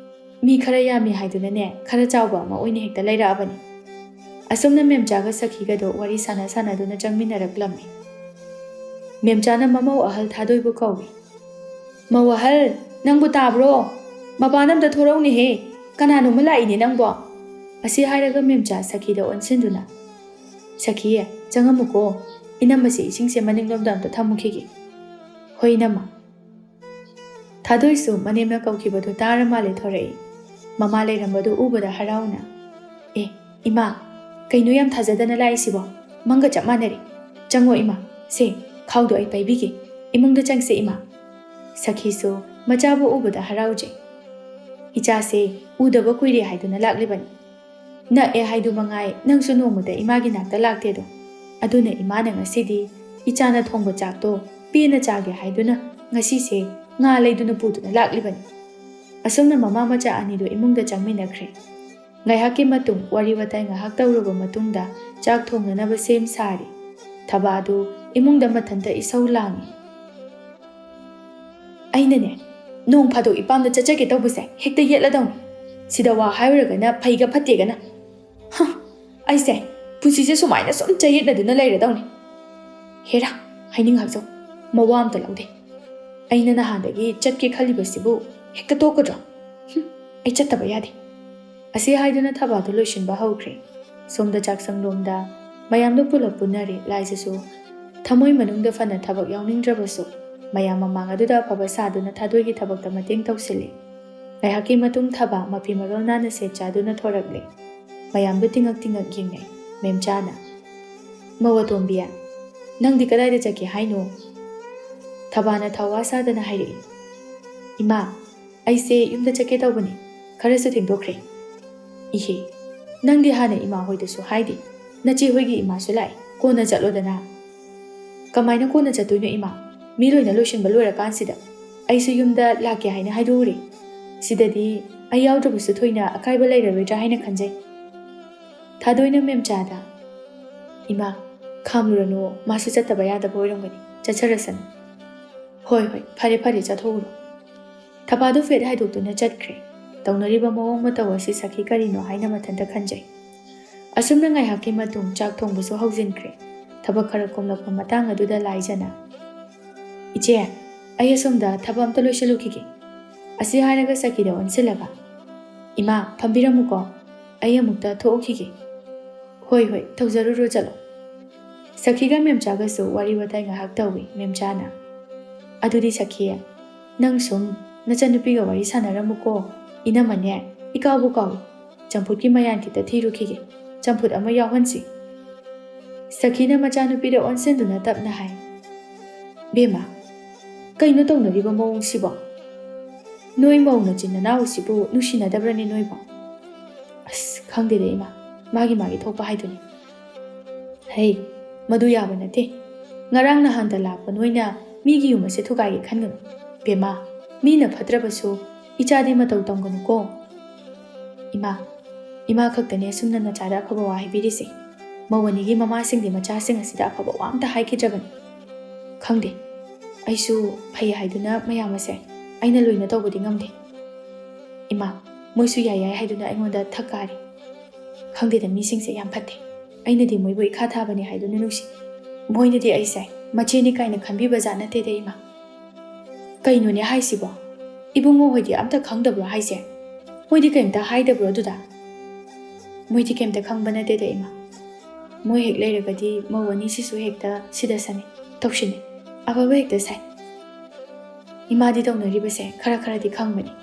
ꯃꯤ ꯈꯔ ꯌꯥꯝꯃꯤ ꯍꯥꯏꯗꯨꯅꯅꯦ, ꯈꯔ ꯆꯥꯎꯕ ꯑꯃ ꯑꯣꯏꯅ ꯍꯦꯛꯇ ꯂꯩꯔꯛꯑꯕꯅꯤ"꯫ ꯑꯁꯨꯝꯅ ꯃꯦꯝꯆꯥꯒ ꯁꯈꯤꯒꯗꯣ ꯋꯥꯔꯤ ꯁꯥꯟꯅ ꯁꯥꯟꯅꯗꯨꯅ ꯆꯪꯃꯤꯟꯅꯔꯛꯂꯝꯃꯤ꯫ ꯃꯦꯝꯆꯥꯅ ꯃꯃꯧ ꯑꯍꯜ ꯊꯥꯗꯣꯏꯕꯨ ꯀꯧꯏ꯫ "ꯃꯧ ꯑꯍꯜ, ꯅꯪꯕꯨ ꯇꯥꯕ꯭ꯔꯣ? ꯃꯄꯥꯟ ꯑꯝꯇ ꯊꯣꯔꯛꯎꯅꯦꯍꯦ꯫ ꯀꯅꯥꯅꯣꯝꯃ ꯂꯥꯛꯏꯅꯦ ꯅꯪꯕꯣ"꯫ ꯑꯁꯤ ꯍꯥꯏꯔꯒ ꯃꯦꯝꯆꯥ ꯁꯈꯤꯗ ꯑꯣꯟꯁꯤꯟꯗꯨꯅ, "ꯁꯈꯤ, ꯆꯪꯉꯝꯃꯨꯀꯣ꯫ ꯏꯅꯝꯃꯁꯦ ꯏꯁꯤꯡꯁꯦ ꯃꯅꯤꯡꯂꯣꯝꯗ ꯑꯝꯇ ꯊꯝꯃꯨꯈꯤꯒꯦ"꯫ "ꯍꯣꯏ, ꯏꯅꯝꯃ"꯫ ꯊꯥꯗꯣꯏꯁꯨ ꯃꯅꯦꯝꯅ ꯀꯧꯈꯤꯕꯗꯨ ꯇꯥꯔ ꯃꯥꯜꯂꯦ ꯊꯣꯔꯛꯏ꯫ ꯃꯃꯥ ꯂꯩꯔꯝꯕꯗꯨ ꯎꯕꯗ ꯍꯔꯥꯎꯅ, "ꯑꯦ, ꯏꯃꯥ, ꯀꯩꯅꯣ ꯌꯥꯝ ꯊꯥꯖꯗꯅ ꯂꯥꯛꯏꯁꯤꯕꯣ? ꯃꯪꯒ ꯆꯞ ꯃꯥꯟꯅꯔꯦ꯫ ꯆꯪꯉꯣ ꯏꯃꯥ, ꯁꯦ, ꯈꯥꯎꯗꯣ ꯑꯩ ꯄꯥꯏꯕꯤꯒꯦ꯫ ꯏꯃꯨꯡꯗ ꯆꯪꯁꯦ ꯏꯃꯥ"꯫ ꯁꯈꯤꯁꯨ ꯃꯆꯥꯕꯨ ꯎꯕꯗ ꯍꯔꯥꯎꯖꯩ꯫ "ꯏꯆꯥꯁꯦ ꯎꯗꯕ ꯀꯨꯏꯔꯦ ꯍꯥꯏꯗꯨꯅ ꯂꯥꯛꯂꯤꯕꯅꯤ꯫ ꯅꯛꯑꯦ ꯍꯥꯏꯗꯨ ꯃꯉꯥꯏ, ꯅꯪꯁꯨ ꯅꯣꯡꯃꯇ ꯏꯃꯥꯒꯤ ꯅꯥꯛꯇ ꯂꯥꯛꯇꯦꯗꯣ꯫ ꯑꯗꯨꯅ ꯏꯃꯥꯅ ꯉꯁꯤꯗꯤ ꯏꯆꯥꯅ ꯊꯣꯡꯕ ꯆꯥꯛꯇꯣ ꯄꯦꯟꯅ ꯆꯥꯒꯦ ꯍꯥꯏꯗꯨꯅ ꯉꯁꯤꯁꯦ ꯉꯥ ꯂꯩꯗꯨꯅ ꯄꯨꯗꯨꯅ ꯂꯥꯛꯂꯤꯕꯅꯤ"꯫ ꯑꯁꯨꯝꯅ ꯃꯃꯥ ꯃꯆꯥ ꯑꯅꯤꯗꯨ ꯏꯃꯨꯡꯗ ꯆꯪꯃꯤꯟꯅꯈ꯭ꯔꯦ꯫ ꯉꯥꯏꯍꯥꯛꯀꯤ ꯃꯇꯨꯡ ꯋꯥꯔꯤ ꯋꯥꯇꯥꯏ ꯉꯥꯏꯍꯥꯛ ꯇꯧꯔꯕ ꯃꯇꯨꯡꯗ ꯆꯥꯛ ꯊꯣꯡꯅꯅꯕ ꯁꯦꯝ ꯁꯥꯔꯤ꯫ ꯊꯕꯥꯗꯨ ꯏꯃꯨꯡꯗ ꯃꯊꯟꯇ ꯏꯁꯧ ꯂꯥꯡꯏ꯫ "ꯑꯩꯅꯅꯦ, ꯅꯣꯡ ꯐꯥꯗꯣꯛ ꯏꯄꯥꯝꯗ ꯆꯠꯆꯒꯦ ꯇꯧꯕꯁꯦ ꯍꯦꯛꯇ ꯌꯦꯠꯂꯗꯧꯅꯤ꯫ ꯁꯤꯗ ꯋꯥ ꯍꯥꯏꯔꯨꯔꯒꯅ ꯐꯩꯒ ꯐꯠꯇꯦꯒꯅ꯫ ꯍ, ꯑꯩꯁꯦ ꯄꯨꯟꯁꯤꯁꯦ ꯁꯨꯃꯥꯏꯅ ꯁꯨꯝ ꯆꯌꯦꯠꯅꯗꯨꯅ ꯂꯩꯔꯗꯧꯅꯤ꯫ ꯍꯦꯔꯥ, ꯍꯥꯏꯅꯤꯡ ꯍꯥꯏꯖꯧ, ꯃꯋꯥ ꯑꯝꯇ ꯂꯧꯗꯦ꯫ ꯑꯩꯅ ꯅꯍꯥꯟꯗꯒꯤ ꯆꯠꯀꯦ ꯈꯜꯂꯤꯕꯁꯤꯕꯨ ꯍꯦꯛꯇ ꯇꯣꯛꯀꯗ꯭ꯔꯣ? ꯍꯨꯝ, ꯑꯩ ꯆꯠꯇꯕ ꯌꯥꯗꯦ"꯫ ꯑꯁꯤ ꯍꯥꯏꯗꯨꯅ ꯊꯕꯥꯗꯨ ꯂꯣꯏꯁꯤꯟꯕ ꯍꯧꯈ꯭ꯔꯦ꯫ ꯁꯣꯝꯗ ꯆꯥꯛꯁꯪꯂꯣꯝꯗ ꯃꯌꯥꯝꯗꯨ ꯄꯨꯂꯞ ꯄꯨꯟꯅꯔꯦ꯫ ꯂꯥꯏꯖꯁꯨ ꯊꯃꯣꯏ ꯃꯅꯨꯡꯗ ꯐꯅ ꯊꯕꯛ ꯌꯥꯎꯅꯤꯡꯗ꯭ꯔꯕꯁꯨ, ꯃꯌꯥꯝ ꯃꯃꯥꯡ ꯑꯗꯨꯗ ꯑꯐꯕ ꯁꯥꯗꯨꯅ ꯊꯥꯗꯣꯏꯒꯤ ꯊꯕꯛꯇ ꯃꯇꯦꯡ ꯇꯧꯁꯤꯜꯂꯤ꯫ ꯉꯥꯏꯍꯥꯛꯀꯤ ꯃꯇꯨꯡ ꯊꯕꯥ ꯃꯐꯤ ꯃꯔꯣꯜ ꯅꯥꯟꯅ ꯁꯦꯠ ꯆꯥꯗꯨꯅ ꯊꯣꯔꯛꯂꯦ꯫ ꯃꯌꯥꯝꯗꯨ ꯇꯤꯉꯛ ꯇꯤꯉꯛ ꯌꯦꯡꯅꯩ꯫ ꯃꯦꯝꯆꯥꯅ, "ꯃꯧ ꯑꯇꯣꯝꯕꯤ, ꯅꯪꯗꯤ ꯀꯗꯥꯏꯗ ꯆꯠꯀꯦ ꯍꯥꯏꯅꯣ?" ꯊꯕꯥꯅ ꯊꯧꯋꯥ ꯁꯥꯗꯅ ꯍꯥꯏꯔꯛꯏ꯫ "ꯏꯃꯥ, ꯑꯩꯁꯦ ꯌꯨꯝꯗ ꯆꯠꯀꯦ ꯇꯧꯕꯅꯤ, ꯈꯔꯁꯨ ꯊꯦꯡꯗꯣꯛꯈ꯭ꯔꯦ"꯫ "ꯏꯍꯦ, ꯅꯪꯗꯤ ꯍꯥꯟꯅ ꯏꯃꯥ ꯍꯣꯏꯗꯁꯨ ꯍꯥꯏꯗꯦ, ꯅꯆꯦ ꯍꯣꯏꯒꯤ ꯏꯃꯥꯁꯨ ꯂꯥꯛꯑꯦ, ꯀꯣꯟꯅ ꯆꯠꯂꯣꯗꯅ"꯫ "ꯀꯃꯥꯏꯅ ꯀꯣꯟꯅ ꯆꯠꯇꯣꯏꯅꯣ ꯏꯃꯥ? ꯃꯤ ꯂꯣꯏꯅ ꯂꯣꯏꯁꯤꯟꯕ ꯂꯣꯏꯔꯀꯥꯟꯁꯤꯗ꯫ ꯑꯩꯁꯨ ꯌꯨꯝꯗ ꯂꯥꯛꯀꯦ ꯍꯥꯏꯅ ꯍꯥꯏꯗꯣꯛꯎꯔꯦ꯫ ꯁꯤꯗꯗꯤ ꯑꯩ ꯌꯥꯎꯗ꯭ꯔꯕꯁꯨ ꯊꯣꯏꯅ ꯑꯀꯥꯏꯕ ꯂꯩꯔꯔꯣꯏꯗ꯭ꯔꯥ ꯍꯥꯏꯅ ꯈꯟꯖꯩ"꯫ ꯊꯥꯗꯣꯏꯅ ꯃꯦꯝꯆꯥꯗ, "ꯏꯃꯥ, ꯈꯥꯝꯂꯨꯔꯅꯨ, ꯃꯥꯁꯨ ꯆꯠꯇꯕ ꯌꯥꯗꯕ ꯑꯣꯏꯔꯝꯒꯅꯤ, ꯆꯠꯆꯔꯁꯅꯨ"꯫ "ꯍꯣꯏ, ꯍꯣꯏ, ꯐꯔꯦ, ꯐꯔꯦ, ꯆꯠꯊꯣꯛꯎꯔꯣ"꯫ ꯊꯕꯥꯗꯨ ꯐꯦꯠ ꯍꯥꯏꯗꯣꯛꯇꯨꯅ ꯆꯠꯈ꯭ꯔꯦ꯫ ꯇꯧꯅꯔꯤꯕ ꯃꯑꯣꯡ ꯃꯇꯧ ꯑꯁꯤ ꯁꯈꯤ ꯀꯔꯤꯅꯣ ꯍꯥꯏꯅ ꯃꯊꯟꯇ ꯈꯟꯖꯩ꯫ ꯑꯁꯨꯝꯅ ꯉꯥꯏꯍꯥꯛꯀꯤ ꯃꯇꯨꯡ ꯆꯥꯛ ꯊꯣꯡꯕꯁꯨ ꯍꯧꯖꯤꯟꯈ꯭ꯔꯦ꯫ ꯊꯕꯛ ꯈꯔ ꯀꯣꯝꯂꯛꯄ ꯃꯇꯥꯡ ꯑꯗꯨꯗ ꯂꯥꯏꯖꯅ, "ꯏꯆꯦ, ꯑꯩ ꯑꯁꯣꯝꯗ ꯊꯕꯛ ꯑꯝꯇ ꯂꯣꯏꯁꯤꯜꯂꯨꯈꯤꯒꯦ"꯫ ꯑꯁꯤ ꯍꯥꯏꯔꯒ ꯁꯈꯤꯗ ꯑꯣꯟꯁꯤꯜꯂꯒ, "ꯏꯃꯥ, ꯐꯝꯕꯤꯔꯝꯃꯨꯀꯣ, ꯑꯩ ꯑꯃꯨꯛꯇ ꯊꯣꯛꯎꯈꯤꯒꯦ"꯫ "ꯍꯣꯏ, ꯍꯣꯏ, ꯇꯧꯖꯔꯨꯔꯣ, ꯆꯠꯂꯣ"꯫ ꯁꯈꯤꯒ ꯃꯦꯝꯆꯥꯒꯁꯨ ꯋꯥꯔꯤ ꯋꯥꯇꯥꯏ ꯉꯥꯏꯍꯥꯛ ꯇꯧꯏ꯫ ꯃꯦꯝꯆꯥꯅ, "ꯑꯗꯨꯗꯤ ꯁꯈꯤ, ꯅꯪ ꯁꯨꯝ ꯅꯆꯟꯅꯨꯄꯤꯒ ꯋꯥꯔꯤ ꯁꯥꯟꯅꯔꯝꯃꯨꯀꯣ꯫ ꯏꯅꯝꯃꯅꯦ, ꯏꯀꯥꯎꯕꯨ ꯀꯥꯎꯏ꯫ ꯆꯝꯐꯨꯠꯀꯤ ꯃꯌꯥꯟ ꯈꯤꯇ ꯊꯤꯔꯨꯈꯤꯒꯦ꯫ ꯆꯝꯐꯨꯠ ꯑꯃ ꯌꯥꯎꯍꯟꯁꯤ"꯫ ꯁꯈꯤꯅ ꯃꯆꯥꯅꯨꯄꯤꯗ ꯑꯣꯟꯁꯤꯟꯗꯨꯅ ꯇꯞꯅ ꯍꯥꯏ, "ꯕꯦꯝꯃ, ꯀꯩꯅꯣ ꯇꯧꯅꯔꯤꯕ ꯃꯑꯣꯡꯁꯤꯕꯣ? ꯅꯣꯏ ꯃꯧ ꯅꯆꯤꯟ ꯅꯅꯥꯎꯁꯤꯕꯨ ꯅꯨꯡꯁꯤꯅꯗꯕ꯭ꯔꯅꯦ ꯅꯣꯏꯕꯣ?" "ꯑꯁ, ꯈꯪꯗꯦꯗ ꯏꯃꯥ, ꯃꯥꯒꯤ ꯃꯥꯒꯤ ꯊꯣꯛꯄ ꯍꯥꯏꯗꯨꯅꯤ"꯫ "ꯍꯩ, ꯃꯗꯨ ꯌꯥꯕ ꯅꯠꯇꯦ꯫ ꯉꯔꯥꯡ ꯅꯍꯥꯟꯗ ꯂꯥꯛꯄ ꯅꯣꯏꯅ ꯃꯤꯒꯤ ꯌꯨꯝ ꯑꯁꯦ ꯊꯨꯒꯥꯏꯒꯦ ꯈꯟꯒꯅꯨ꯫ ꯕꯦꯝꯃ, ꯃꯤꯅ ꯐꯠꯇ꯭ꯔꯕꯁꯨ ꯏꯆꯥꯗꯤ ꯃꯇꯧ ꯇꯝꯒꯅꯨꯀꯣ"꯫ "ꯏꯃꯥ, ꯏꯃꯥ ꯈꯛꯇꯅꯦ ꯑꯁꯨꯝꯅ ꯅꯆꯥꯗ ꯑꯐꯕ ꯋꯥ ꯍꯥꯏꯕꯤꯔꯤꯁꯦ꯫ ꯃꯧ ꯑꯅꯤꯒꯤ ꯃꯃꯥꯁꯤꯡꯗꯤ ꯃꯆꯥꯁꯤꯡ ꯑꯁꯤꯗ ꯑꯐꯕ ꯋꯥ ꯑꯝꯇ ꯍꯥꯏꯈꯤꯗ꯭ꯔꯕꯅꯤ꯫ ꯈꯪꯗꯦ, ꯑꯩꯁꯨ ꯐꯩ ꯍꯥꯏꯗꯨꯅ ꯃꯌꯥꯝ ꯑꯁꯦ ꯑꯩꯅ ꯂꯣꯏꯅ ꯇꯧꯕꯗꯤ ꯉꯝꯗꯦ꯫ ꯏꯃꯥ, ꯃꯣꯏꯁꯨ ꯌꯥꯏ ꯌꯥꯏ ꯍꯥꯏꯗꯨꯅ ꯑꯩꯉꯣꯟꯗ ꯊꯛ ꯀꯥꯔꯤ꯫ ꯈꯪꯗꯦꯗ, ꯃꯤꯁꯤꯡꯁꯦ ꯌꯥꯝ ꯐꯠꯇꯦ꯫ ꯑꯩꯅꯗꯤ ꯃꯣꯏꯕꯨ ꯏꯈꯥ ꯊꯥꯕꯅꯤ ꯍꯥꯏꯗꯨꯅ ꯅꯨꯡꯁꯤ꯫ ꯃꯣꯏꯅꯗꯤ ꯑꯩꯁꯦ ꯃꯆꯦꯅꯤ ꯀꯥꯏꯅ ꯈꯟꯕꯤꯕ ꯖꯥꯠ ꯅꯠꯇꯦꯗ ꯏꯃꯥ꯫ ꯀꯩꯅꯣꯅꯦ ꯍꯥꯏꯁꯤꯕꯣ? ꯏꯕꯨꯡꯉꯣ ꯍꯣꯏꯗꯤ ꯑꯝꯇ ꯈꯪꯗꯕ꯭ꯔꯣ ꯍꯥꯏꯁꯦ? ꯃꯣꯏꯗꯤ ꯀꯩꯝꯇ ꯍꯥꯏꯗꯕ꯭ꯔꯣ ꯑꯗꯨꯗ? ꯃꯣꯏꯗꯤ ꯀꯩꯝꯇ ꯈꯪꯕ ꯅꯠꯇꯦꯗ ꯏꯃꯥ꯫ ꯃꯣꯏ ꯍꯦꯛ ꯂꯩꯔꯒꯗꯤ ꯃꯧ ꯑꯅꯤꯁꯤꯁꯨ ꯍꯦꯛꯇ ꯁꯤꯗ ꯁꯥꯅꯩ, ꯇꯧꯁꯤꯟꯅꯩ, ꯑꯐꯕ ꯍꯦꯛꯇ ꯁꯥꯏ꯫ ꯏꯃꯥꯗꯤ ꯇꯧꯅꯔꯤꯕꯁꯦ ꯈꯔ ꯈꯔꯗꯤ ꯈꯪꯕꯅꯤ꯫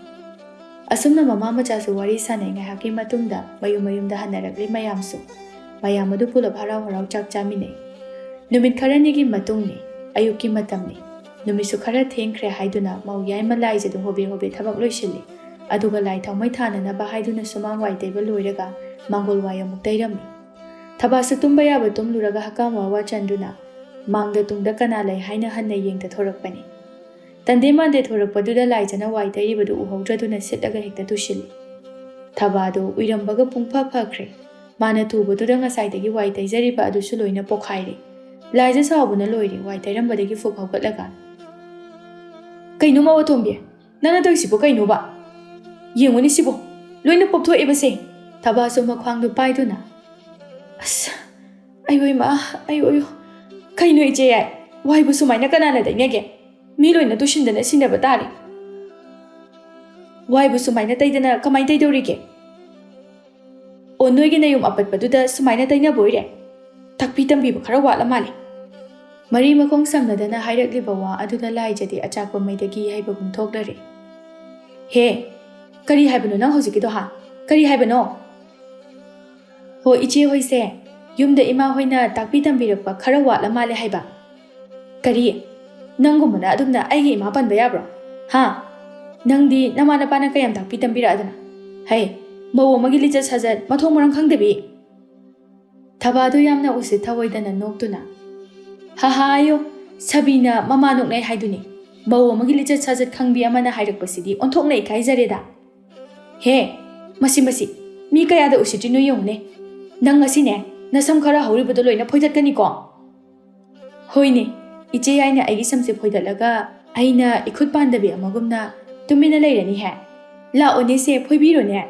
ꯑꯁꯨꯝꯅ ꯃꯃꯥ ꯃꯆꯥꯁꯨ ꯋꯥꯔꯤ ꯁꯥꯟꯅꯩ꯫ ꯉꯥꯏꯍꯥꯛꯀꯤ ꯃꯇꯨꯡꯗ ꯃꯌꯨꯝ ꯃꯌꯨꯝꯗ ꯍꯟꯅꯔꯛꯂꯤ ꯃꯌꯥꯝꯁꯨ꯫ ꯃꯌꯥꯝ ꯑꯗꯨ ꯄꯨꯂꯞ ꯍꯔꯥꯎ ꯍꯔꯥꯎ ꯆꯥꯛ ꯆꯥꯃꯤꯟꯅꯩ꯫ ꯅꯨꯃꯤꯠ ꯈꯔꯅꯤꯒꯤ ꯃꯇꯨꯡꯅꯤ꯫ ꯑꯌꯨꯛꯀꯤ ꯃꯇꯝꯅꯤ꯫ ꯅꯨꯃꯤꯠꯁꯨ ꯈꯔ ꯊꯦꯡꯈ꯭ꯔꯦ ꯍꯥꯏꯗꯨꯅ ꯃꯧ ꯌꯥꯏꯃ ꯂꯥꯏꯖꯗꯨ ꯍꯣꯕꯦ ꯍꯣꯕꯦ ꯊꯕꯛ ꯂꯣꯏꯁꯤꯜꯂꯤ꯫ ꯑꯗꯨꯒ ꯂꯥꯏ ꯊꯥꯎꯃꯩ ꯊꯥꯅꯅꯕ ꯍꯥꯏꯗꯨꯅ ꯁꯨꯃꯥꯡ ꯋꯥꯏ ꯇꯩꯕ ꯂꯣꯏꯔꯒ ꯃꯥꯡꯒꯣꯜ ꯋꯥꯏ ꯑꯃꯨꯛ ꯇꯩꯔꯝꯃꯤ꯫ ꯊꯕꯥꯁꯨ ꯇꯨꯝꯕ ꯌꯥꯕ ꯇꯨꯝꯂꯨꯔꯒ ꯍꯀꯥꯝ ꯋꯥ ꯋꯥ ꯆꯟꯗꯨꯅ ꯃꯥꯡꯗ ꯇꯨꯡꯗ ꯀꯅꯥ ꯂꯩ ꯍꯥꯏꯅ ꯍꯟꯅ ꯌꯦꯡꯗ ꯊꯣꯔꯛꯄꯅꯤ꯫ ꯇꯟꯗꯦ ꯃꯥꯟꯗꯦ ꯊꯣꯔꯛꯄꯗꯨꯗ ꯂꯥꯏꯖꯅ ꯋꯥꯏ ꯇꯩꯔꯤꯕꯗꯨ ꯎꯍꯧꯗ꯭ꯔꯗꯨꯅ ꯁꯤꯠꯂꯒ ꯍꯦꯛꯇ ꯇꯨꯁꯤꯜꯂꯤ꯫ ꯊꯕꯥꯗꯨ ꯎꯏꯔꯝꯕꯒ ꯄꯨꯡꯐ ꯐꯈ꯭ꯔꯦ꯫ ꯃꯥꯅ ꯇꯨꯕꯗꯨꯗ ꯉꯁꯥꯏꯗꯒꯤ ꯋꯥꯏ ꯇꯩꯖꯔꯤꯕ ꯑꯗꯨꯁꯨ ꯂꯣꯏꯅ ꯄꯣꯈꯥꯏꯔꯦ꯫ ꯂꯥꯏꯖ ꯁꯥꯎꯕꯅ ꯂꯣꯏꯔꯦ ꯋꯥꯏ ꯇꯩꯔꯝꯕꯗꯒꯤ ꯐꯨꯛ ꯍꯧꯒꯠꯂꯒ꯫ "ꯀꯩꯅꯣ ꯃꯧ ꯑꯇꯣꯝꯕꯤ? ꯅꯪꯅ ꯇꯧꯔꯤꯁꯤꯕꯨ ꯀꯩꯅꯣꯕ? ꯌꯦꯡꯉꯨꯅꯦ ꯁꯤꯕꯨ, ꯂꯣꯏꯅ ꯄꯣꯞꯊꯣꯛꯑꯦꯕꯁꯦ!" ꯊꯕꯥꯁꯨ ꯃꯈ꯭ꯋꯥꯡꯗꯨ ꯄꯥꯏꯗꯨꯅ꯫ "ꯑꯁ, ꯑꯌꯣ ꯏꯃꯥ, ꯑꯌꯣ ꯑꯌꯣ꯫ ꯀꯩꯅꯣ ꯏꯆꯦ ꯌꯥꯏ? ꯋꯥꯏꯕꯨ ꯁꯨꯃꯥꯏꯅ ꯀꯅꯥꯅ ꯇꯩꯅꯒꯦ? ꯃꯤ ꯂꯣꯏꯅ ꯇꯨꯁꯤꯟꯗꯅ ꯁꯤꯟꯅꯕ ꯇꯥꯔꯦ꯫ ꯋꯥꯏꯕꯨ ꯁꯨꯃꯥꯏꯅ ꯇꯩꯗꯅ ꯀꯃꯥꯏꯅ ꯇꯩꯗꯧꯔꯤꯒꯦ? ꯑꯣ, ꯅꯣꯏꯒꯤ ꯅꯌꯨꯝ ꯑꯄꯠꯄꯗꯨꯗ ꯁꯨꯃꯥꯏꯅ ꯇꯩꯅꯕ ꯑꯣꯏꯔꯦ? ꯇꯥꯛꯄꯤ ꯇꯝꯕꯤꯕ ꯈꯔ ꯋꯥꯠꯂ ꯃꯥꯜꯂꯦ꯫" ꯃꯔꯤ ꯃꯈꯣꯡ ꯁꯝꯅꯗꯅ ꯍꯥꯏꯔꯛꯂꯤꯕ ꯋꯥ ꯑꯗꯨꯗ ꯂꯥꯏꯖꯗꯤ ꯑꯆꯥꯛꯄ ꯃꯩꯗꯒꯤ ꯍꯩꯕꯒꯨꯝ ꯊꯣꯛꯂꯔꯦ꯫ "ꯍꯦ, ꯀꯔꯤ ꯍꯥꯏꯕꯅꯣ ꯅꯪ ꯍꯧꯖꯤꯛꯀꯤꯗꯣ, ꯍꯥ? ꯀꯔꯤ ꯍꯥꯏꯕꯅꯣ?" "ꯍꯣ, ꯏꯆꯦ ꯍꯣꯏꯁꯦ ꯌꯨꯝꯗ ꯏꯃꯥ ꯍꯣꯏꯅ ꯇꯥꯛꯄꯤ ꯇꯝꯕꯤꯔꯛꯄ ꯈꯔ ꯋꯥꯠꯂ ꯃꯥꯜꯂꯦ ꯍꯥꯏꯕ꯫" "ꯀꯔꯤ? ꯅꯪꯒꯨꯝꯕꯅ ꯑꯗꯨꯝꯅ ꯑꯩꯒꯤ ꯏꯃꯥ ꯄꯟꯕ ꯌꯥꯕ꯭ꯔꯣ? ꯍꯥ? ꯅꯪꯗꯤ ꯅꯃꯥ ꯅꯄꯥꯅ ꯀꯌꯥꯝ ꯇꯥꯛꯄꯤ ꯇꯝꯕꯤꯔꯛꯑꯗꯅ? ꯍꯩ, ꯃꯧ ꯑꯃꯒꯤ ꯂꯤꯆꯠ ꯁꯥꯖꯠ ꯃꯊꯣꯡ ꯃꯔꯝ ꯈꯪꯗꯕꯤ!" ꯊꯕꯥꯗꯨ ꯌꯥꯝꯅ ꯎꯁꯤꯠ ꯊꯑꯣꯏꯗꯅ ꯅꯣꯛꯇꯨꯅ, "ꯍꯥ ꯍꯥ, ꯑꯌꯣ, ꯁꯥꯕꯤꯅ ꯃꯃꯥ ꯅꯣꯛꯅꯩ ꯍꯥꯏꯗꯨꯅꯤ꯫ ꯃꯧ ꯑꯃꯒꯤ ꯂꯤꯆꯠ ꯁꯥꯖꯠ ꯈꯪꯕꯤ ꯑꯃꯅ ꯍꯥꯏꯔꯛꯄꯁꯤꯗꯤ ꯑꯣꯟꯊꯣꯛꯅ ꯏꯀꯥꯏꯖꯔꯦꯗ꯫ ꯍꯦ, ꯃꯁꯤ, ꯃꯁꯤ, ꯃꯤ ꯀꯌꯥꯗ ꯎꯁꯤꯠꯇ꯭ꯔꯤꯅꯣ ꯌꯦꯡꯉꯨꯅꯦ꯫ ꯅꯪ ꯉꯁꯤꯅꯦ, ꯅꯁꯝ ꯈꯔ ꯍꯧꯔꯤꯕꯗꯣ ꯂꯣꯏꯅ ꯐꯣꯏꯗꯠꯀꯅꯤꯀꯣ꯫ ꯍꯣꯏꯅꯦ, ꯏꯆꯦ ꯌꯥꯏꯅ ꯑꯩꯒꯤ ꯁꯝꯁꯦ ꯐꯣꯏꯗꯠꯂꯒ ꯑꯩꯅ ꯏꯈꯨꯠ ꯄꯥꯟꯗꯕꯤ ꯑꯃꯒꯨꯝꯅ ꯇꯨꯃꯤꯟꯅ ꯂꯩꯔꯅꯤꯍꯦ꯫ ꯂꯥꯛꯑꯣꯅꯦ ꯁꯦ, ꯐꯣꯏꯕꯤꯔꯣꯅꯦ꯫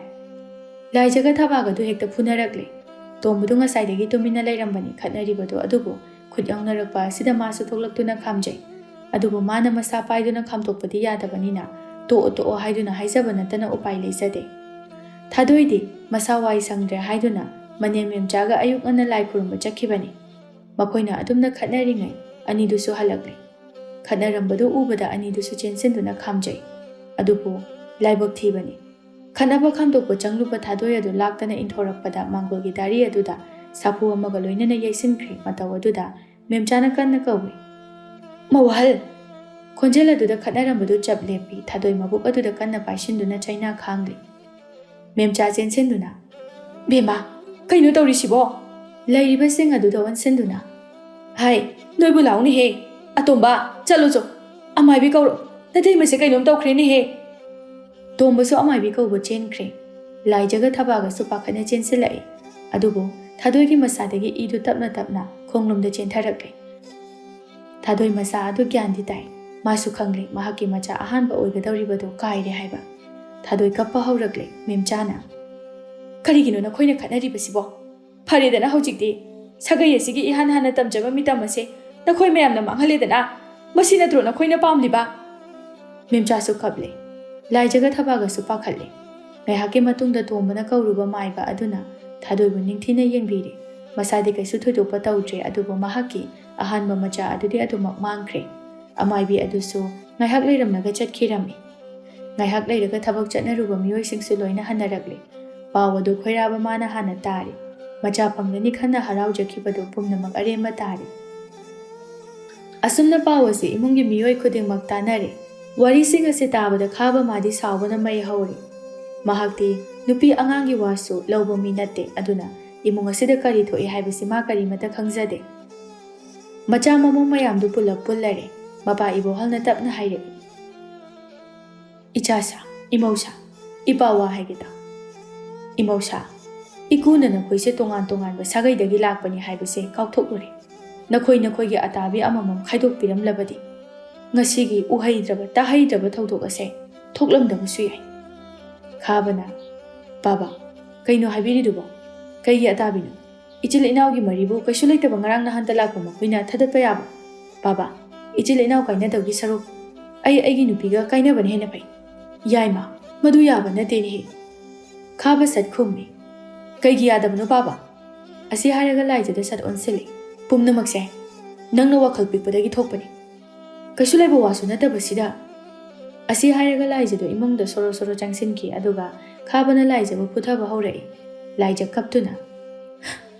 ꯂꯥꯏꯖꯒ ꯊꯕꯥꯒꯗꯨ ꯍꯦꯛꯇ ꯐꯨꯅꯔꯛꯂꯦ꯫ ꯇꯣꯝꯕꯗꯨ ꯉꯁꯥꯏꯗꯒꯤ ꯇꯨꯃꯤꯟꯅ ꯂꯩꯔꯝꯕꯅꯤ ꯈꯠꯅꯔꯤꯕꯗꯣ, ꯑꯗꯨꯕꯨ ꯈꯨꯠ ꯌꯥꯎꯅꯔꯛꯄ ꯑꯁꯤꯗ ꯃꯥꯁꯨ ꯊꯣꯛꯂꯛꯇꯨꯅ ꯈꯥꯝꯖꯩ꯫ ꯑꯗꯨꯕꯨ ꯃꯥꯅ ꯃꯁꯥ ꯄꯥꯏꯗꯨꯅ ꯈꯥꯝꯗꯣꯛꯄꯗꯤ ꯌꯥꯗꯕꯅꯤꯅ ꯇꯣꯛꯑꯣ ꯇꯣꯛꯑꯣ ꯍꯥꯏꯗꯨꯅ ꯍꯥꯏꯖꯕ ꯅꯠꯇꯅ ꯎꯄꯥꯏ ꯂꯩꯖꯗꯦ꯫ ꯊꯥꯗꯣꯏꯗꯤ ꯃꯁꯥ ꯋꯥꯏ ꯁꯪꯗ꯭ꯔꯦ ꯍꯥꯏꯗꯨꯅ ꯃꯅꯦꯝ ꯃꯦꯝꯆꯥꯒ ꯑꯌꯨꯛ ꯉꯟꯅ ꯂꯥꯏ ꯈꯨꯔꯨꯝꯕ ꯆꯠꯈꯤꯕꯅꯤ꯫ ꯃꯈꯣꯏꯅ ꯑꯗꯨꯝꯅ ꯈꯠꯅꯔꯤꯉꯩ ꯑꯅꯤꯗꯨꯁꯨ ꯍꯜꯂꯛꯂꯦ꯫ ꯈꯠꯅꯔꯝꯕꯗꯨ ꯎꯕꯗ ꯑꯅꯤꯗꯨꯁꯨ ꯆꯦꯟꯁꯤꯟꯗꯨꯅ ꯈꯥꯝꯖꯩ꯫ ꯑꯗꯨꯕꯨ ꯂꯥꯏꯕꯛ ꯊꯤꯕꯅꯤ꯫ ꯈꯠꯅꯕ ꯈꯥꯝꯗꯣꯛꯄ ꯆꯪꯂꯨꯕ ꯊꯥꯗꯣꯏ ꯑꯗꯨ ꯂꯥꯛꯇꯅ ꯏꯟꯊꯣꯔꯛꯄꯗ ꯃꯥꯡꯒꯣꯜꯒꯤ ꯗꯥꯔꯤ ꯑꯗꯨꯗ ꯁꯥꯐꯨ ꯑꯃꯒ ꯂꯣꯏꯅꯅ ꯌꯩꯁꯤꯟꯈ꯭ꯔꯦ꯫ ꯃꯇꯧ ꯑꯗꯨꯗ ꯃꯦꯝꯆꯥꯅ ꯀꯟꯅ ꯀꯧꯏ, "ꯃꯧ ꯑꯍꯜ!" ꯈꯣꯟꯖꯦꯜ ꯑꯗꯨꯗ ꯈꯠꯅꯔꯝꯕꯗꯨ ꯆꯞ ꯂꯦꯞꯄꯤ꯫ ꯊꯥꯗꯣꯏ ꯃꯕꯨꯛ ꯑꯗꯨꯗ ꯀꯟꯅ ꯄꯥꯏꯁꯤꯟꯗꯨꯅ ꯆꯩꯅꯥ ꯈꯥꯡꯂꯤ꯫ ꯃꯦꯝꯆꯥ ꯆꯦꯟꯁꯤꯟꯗꯨꯅ, "ꯕꯦꯝꯃ, ꯀꯩꯅꯣ ꯇꯧꯔꯤꯁꯤꯕꯣ?" ꯂꯩꯔꯤꯕꯁꯤꯡ ꯑꯗꯨꯗ ꯑꯣꯟꯁꯤꯟꯗꯨꯅ, "ꯍꯥꯏ, ꯅꯣꯏꯕꯨ ꯂꯥꯎꯅꯦꯍꯦ! ꯑꯇꯣꯝꯕ, ꯆꯠꯂꯨ ꯆꯣ! ꯑꯃꯥꯏꯕꯤ ꯀꯧꯔꯣ! ꯅꯇꯩꯃꯁꯦ ꯀꯩꯅꯣꯝ ꯇꯧꯈ꯭ꯔꯦꯅꯦꯍꯦ!" ꯇꯣꯝꯕꯁꯨ ꯑꯃꯥꯏꯕꯤ ꯀꯧꯕ ꯆꯦꯟꯈ꯭ꯔꯦ꯫ ꯂꯥꯏꯖꯒ ꯊꯕꯥꯒꯁꯨ ꯄꯥꯈꯠꯅ ꯆꯦꯟꯁꯤꯜꯂꯛꯏ꯫ ꯑꯗꯨꯕꯨ ꯊꯥꯗꯣꯏꯒꯤ ꯃꯁꯥꯗꯒꯤ ꯏꯗꯨ ꯇꯞꯅ ꯇꯞꯅ ꯈꯣꯡꯂꯣꯝꯗ ꯆꯦꯟꯊꯔꯛꯂꯦ꯫ ꯊꯥꯗꯣꯏ ꯃꯁꯥ ꯑꯗꯨ ꯒ꯭ꯌꯥꯟꯗꯤ ꯇꯥꯏ꯫ ꯃꯥꯁꯨ ꯈꯪꯂꯦ ꯃꯍꯥꯛꯀꯤ ꯃꯆꯥ ꯑꯍꯥꯟꯕ ꯑꯣꯏꯒꯗꯧꯔꯤꯕꯗꯨ ꯀꯥꯏꯔꯦ ꯍꯥꯏꯕ꯫ ꯊꯥꯗꯣꯏ ꯀꯞꯄ ꯍꯧꯔꯛꯂꯦ꯫ ꯃꯦꯝꯆꯥꯅ, "ꯀꯔꯤꯒꯤꯅꯣ ꯅꯈꯣꯏꯅ ꯈꯠꯅꯔꯤꯕꯁꯤꯕꯣ? ꯐꯔꯦꯗꯅ ꯍꯧꯖꯤꯛꯇꯤ꯫ ꯁꯥꯒꯩ ꯑꯁꯤꯒꯤ ꯏꯍꯥꯟ ꯍꯥꯟꯅ ꯇꯝꯖꯕ ꯃꯤꯇꯝ ꯑꯁꯦ ꯅꯈꯣꯏ ꯃꯌꯥꯝꯅ ꯃꯥꯡꯍꯜꯂꯦꯗꯅ꯫ ꯃꯁꯤ ꯅꯠꯇ꯭ꯔꯣ ꯅꯈꯣꯏꯅ ꯄꯥꯝꯂꯤꯕ?" ꯃꯦꯝꯆꯥꯁꯨ ꯀꯞꯂꯦ꯫ ꯂꯥꯏꯖꯒ ꯊꯕꯥꯒꯁꯨ ꯄꯥꯈꯠꯂꯦ꯫ ꯉꯥꯏꯍꯥꯛꯀꯤ ꯃꯇꯨꯡꯗ ꯇꯣꯝꯕꯅ ꯀꯧꯔꯨꯕ ꯃꯥꯏꯕ ꯑꯗꯨꯅ ꯊꯥꯗꯣꯏꯕꯨ ꯅꯤꯡꯊꯤꯅ ꯌꯦꯡꯕꯤꯔꯦ꯫ ꯃꯁꯥꯗꯤ ꯀꯩꯁꯨ ꯊꯣꯏꯗꯣꯛꯄ ꯇꯧꯗ꯭ꯔꯦ, ꯑꯗꯨꯕꯨ ꯃꯍꯥꯛꯀꯤ ꯑꯍꯥꯟꯕ ꯃꯆꯥ ꯑꯗꯨꯗꯤ ꯑꯗꯨꯃꯛ ꯃꯥꯡꯈ꯭ꯔꯦ꯫ ꯑꯃꯥꯏꯕꯤ ꯑꯗꯨꯁꯨ ꯉꯥꯏꯍꯥꯛ ꯂꯩꯔꯝꯂꯒ ꯆꯠꯈꯤꯔꯝꯃꯤ꯫ ꯉꯥꯏꯍꯥꯛ ꯂꯩꯔꯒ ꯊꯕꯛ ꯆꯠꯅꯔꯨꯕ ꯃꯤꯑꯣꯏꯁꯤꯡꯁꯨ ꯂꯣꯏꯅ ꯍꯟꯅꯔꯛꯂꯦ꯫ ꯄꯥꯎ ꯑꯗꯨ ꯈꯣꯏꯔꯥꯕ ꯃꯥꯅ ꯍꯥꯟꯅ ꯇꯥꯔꯦ꯫ ꯃꯆꯥ ꯐꯪꯂꯅꯤ ꯈꯟꯅ ꯍꯔꯥꯎꯖꯈꯤꯕꯗꯨ ꯄꯨꯝꯅꯃꯛ ꯑꯔꯦꯝꯕ ꯇꯥꯔꯦ꯫ ꯑꯁꯨꯝꯅ ꯄꯥꯎ ꯑꯁꯤ ꯏꯃꯨꯡꯒꯤ ꯃꯤꯑꯣꯏ ꯈꯨꯗꯤꯡꯃꯛ ꯇꯥꯅꯔꯦ꯫ ꯋꯥꯔꯤꯁꯤꯡ ꯑꯁꯤ ꯇꯥꯕꯗ ꯈꯥꯕ ꯃꯥꯗꯤ ꯁꯥꯎꯕꯅ ꯃꯩ ꯍꯧꯔꯤ꯫ ꯃꯍꯥꯛꯇꯤ ꯅꯨꯄꯤ ꯑꯉꯥꯡꯒꯤ ꯋꯥꯁꯨ ꯂꯧꯕ ꯃꯤ ꯅꯠꯇꯦ, ꯑꯗꯨꯅ ꯏꯃꯨꯡ ꯑꯁꯤꯗ ꯀꯔꯤ ꯊꯣꯛꯏ ꯍꯥꯏꯕꯁꯤ ꯃꯥ ꯀꯔꯤꯃꯠꯇ ꯈꯪꯖꯗꯦ꯫ ꯃꯆꯥ ꯃꯃꯧ ꯃꯌꯥꯝꯗꯨ ꯄꯨꯂꯞ ꯄꯨꯜꯂꯔꯦ꯫ ꯃꯄꯥ ꯏꯕꯣꯍꯜꯅ ꯇꯞꯅ ꯍꯥꯏꯔꯛꯏ, "ꯏꯆꯥꯁꯥ, ꯏꯃꯧꯁꯥ, ꯏꯄꯥ ꯋꯥ ꯍꯥꯏꯒꯦ ꯇꯥꯎ꯫ ꯃꯧꯁꯥ, ꯏꯀꯨꯅ ꯅꯈꯣꯏꯁꯦ ꯇꯣꯉꯥꯟ ꯇꯣꯉꯥꯟꯕ ꯁꯥꯒꯩꯗꯒꯤ ꯂꯥꯛꯄꯅꯤ ꯍꯥꯏꯕꯁꯦ ꯀꯥꯎꯊꯣꯛꯂꯨꯔꯦ꯫ ꯅꯈꯣꯏ ꯅꯈꯣꯏꯒꯤ ꯑꯇꯥꯕꯤ ꯑꯃꯃꯝ ꯈꯥꯏꯗꯣꯛꯄꯤꯔꯝꯂꯕꯗꯤ ꯉꯁꯤꯒꯤ ꯎꯍꯩꯗ꯭ꯔꯕ ꯇꯥꯍꯩꯗ꯭ꯔꯕ ꯊꯧꯗꯣꯛ ꯑꯁꯦ ꯊꯣꯛꯂꯝꯗꯕꯁꯨ ꯌꯥꯏ꯫ ꯈꯥꯕꯅ, "ꯕꯥꯕꯥ, ꯀꯩꯅꯣ ꯍꯥꯏꯕꯤꯔꯤꯗꯨꯕꯣ? ꯀꯩꯒꯤ ꯑꯇꯥꯕꯤꯅꯣ? ꯏꯆꯤꯜ ꯏꯅꯥꯎꯒꯤ ꯃꯔꯤꯕꯨ ꯀꯩꯁꯨ ꯂꯩꯇꯕ ꯉꯔꯥꯡ ꯅꯍꯥꯟꯇ ꯂꯥꯛꯄ ꯃꯈꯣꯏꯅ ꯊꯥꯗꯠꯄ ꯌꯥꯕ? ꯕꯥꯕꯥ, ꯏꯆꯤꯜ ꯏꯅꯥꯎ ꯀꯥꯏꯅꯗꯧꯒꯤ ꯁꯔꯨꯛ ꯑꯩ ꯑꯩꯒꯤ ꯅꯨꯄꯤꯒ ꯀꯥꯏꯅꯕꯅ ꯍꯦꯟꯅ ꯐꯩ꯫" "ꯌꯥꯏꯃ, ꯃꯗꯨ ꯌꯥꯕ ꯅꯠꯇꯦꯅꯦꯍꯦ꯫" ꯈꯥꯕ ꯁꯠ ꯈꯨꯝꯃꯤ꯫ "ꯀꯩꯒꯤ ꯌꯥꯗꯕꯅꯣ ꯕꯥꯕꯥ?" ꯑꯁꯤ ꯍꯥꯏꯔꯒ ꯂꯥꯏꯖꯗ ꯁꯠ ꯑꯣꯟꯁꯤꯜꯂꯤ꯫ "ꯄꯨꯝꯅꯃꯛꯁꯦ ꯅꯪꯅ ꯋꯥꯈꯜ ꯄꯤꯛꯄꯗꯒꯤ ꯊꯣꯛꯄꯅꯤ꯫ ꯀꯩꯁꯨ ꯂꯩꯕ ꯋꯥꯁꯨ ꯅꯠꯇꯕꯁꯤꯗ꯫" ꯑꯁꯤ ꯍꯥꯏꯔꯒ ꯂꯥꯏꯖꯗꯣ ꯏꯃꯨꯡꯗ ꯁꯣꯔꯣ ꯁꯣꯔꯣ ꯆꯪꯁꯤꯟꯈꯤ, ꯑꯗꯨꯒ ꯈꯥꯕꯅ ꯂꯥꯏꯖꯕꯨ ꯐꯨꯊꯕ ꯍꯧꯔꯛꯏ꯫ ꯂꯥꯏꯖ ꯀꯞꯇꯨꯅ,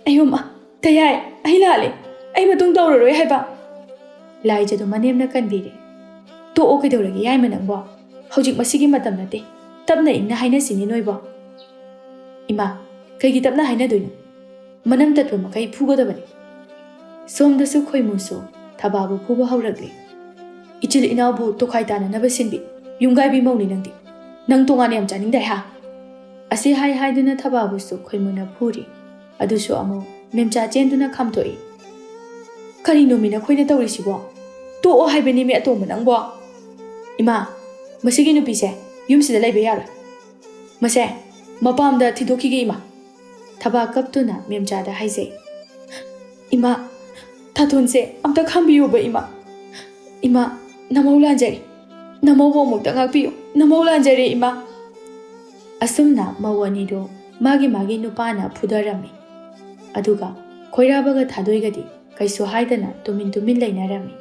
"ꯑꯌꯣꯃ, ꯇꯌꯥꯏ, ꯑꯩ ꯂꯥꯜꯂꯦ꯫ ꯑꯩ ꯃꯇꯨꯡ ꯇꯧꯔꯔꯣꯏ ꯍꯥꯏꯕ꯫" ꯂꯥꯏꯖꯗꯣ ꯃꯅꯦꯝꯅ ꯀꯟꯕꯤꯔꯦ꯫ "ꯇꯣꯛꯑꯣ, ꯀꯩꯗꯧꯔꯒꯦ ꯌꯥꯏꯃ ꯅꯪꯕꯣ? ꯍꯧꯖꯤꯛ ꯃꯁꯤꯒꯤ ꯃꯇꯝ ꯅꯠꯇꯦ꯫ ꯇꯞꯅ ꯏꯪꯅ ꯍꯥꯏꯅꯁꯤꯅꯦ ꯅꯣꯏꯕꯣ꯫" "ꯏꯃꯥ, ꯀꯩꯒꯤ ꯇꯞꯅ ꯍꯥꯏꯅꯗꯣꯏꯅꯣ? ꯃꯅꯝ ꯇꯠꯄ ꯃꯈꯩ ꯐꯨꯒꯗꯕꯅꯤ꯫" ꯁꯣꯝꯗꯁꯨ ꯈꯣꯏꯃꯨꯁꯨ ꯊꯕꯥꯕꯨ ꯐꯨꯕ ꯍꯧꯔꯛꯂꯤ꯫ "ꯏꯆꯤꯜ ꯏꯅꯥꯎꯕꯨ ꯇꯣꯈꯥꯏ ꯇꯥꯅꯅꯕ ꯁꯤꯟꯕꯤ ꯌꯨꯝꯒꯥꯏꯕꯤ ꯃꯧꯅꯤ ꯅꯪꯗꯤ꯫ ꯅꯪ ꯇꯣꯉꯥꯟ ꯌꯥꯝ ꯆꯥꯅꯤꯡꯗꯥꯏ ꯍꯥ?" ꯑꯁꯤ ꯍꯥꯏ ꯍꯥꯏꯗꯨꯅ ꯊꯕꯥꯕꯨꯁꯨ ꯈꯣꯏꯃꯨꯅ ꯐꯨꯔꯤ꯫ ꯑꯗꯨꯁꯨ ꯑꯃꯨꯛ ꯃꯦꯝꯆꯥ ꯆꯦꯟꯗꯨꯅ ꯈꯥꯝꯊꯣꯛꯏ꯫ "ꯀꯔꯤꯅꯣꯃꯤ ꯅꯈꯣꯏꯅ ꯇꯧꯔꯤꯁꯤꯕꯣ? ꯇꯣꯛꯑꯣ ꯍꯥꯏꯕꯅꯤꯃꯤ ꯑꯇꯣꯝꯕ ꯅꯪꯕꯣ꯫ ꯏꯃꯥ, ꯃꯁꯤꯒꯤ ꯅꯨꯄꯤꯁꯦ ꯌꯨꯝꯁꯤꯗ ꯂꯩꯕ ꯌꯥꯔꯣꯏ꯫ ꯃꯁꯦ ꯃꯄꯥꯝꯗ ꯊꯤꯗꯣꯛꯈꯤꯒꯦ ꯏꯃꯥ꯫" ꯊꯕꯥ ꯀꯞꯇꯨꯅ ꯃꯦꯝꯆꯥꯗ ꯍꯥꯏꯖꯩ꯫ "ꯏꯃꯥ, ꯊꯥꯊꯣꯟꯁꯦ ꯑꯝꯇ ꯈꯥꯝꯕꯤꯌꯨꯕ ꯏꯃꯥ꯫ ꯏꯃꯥ, ꯅꯃꯧ ꯂꯥꯟꯖꯔꯦ꯫ ꯅꯃꯧꯕꯨ ꯑꯃꯨꯛꯇ ꯉꯥꯛꯄꯤꯌꯨ꯫ ꯅꯃꯧ ꯂꯥꯟꯖꯔꯦ ꯏꯃꯥ꯫" ꯑꯁꯨꯝꯅ ꯃꯧ ꯑꯅꯤꯗꯨ ꯃꯥꯒꯤ ꯃꯥꯒꯤ ꯅꯨꯄꯥꯅ ꯐꯨꯗꯔꯝꯃꯤ꯫ ꯑꯗꯨꯒ ꯈꯣꯏꯔꯥꯕꯒ ꯊꯥꯗꯣꯏꯒꯗꯤ ꯀꯩꯁꯨ ꯍꯥꯏꯗꯅ ꯇꯨꯃꯤꯟ ꯇꯨꯃꯤꯟ ꯂꯩꯅꯔꯝꯃꯤ꯫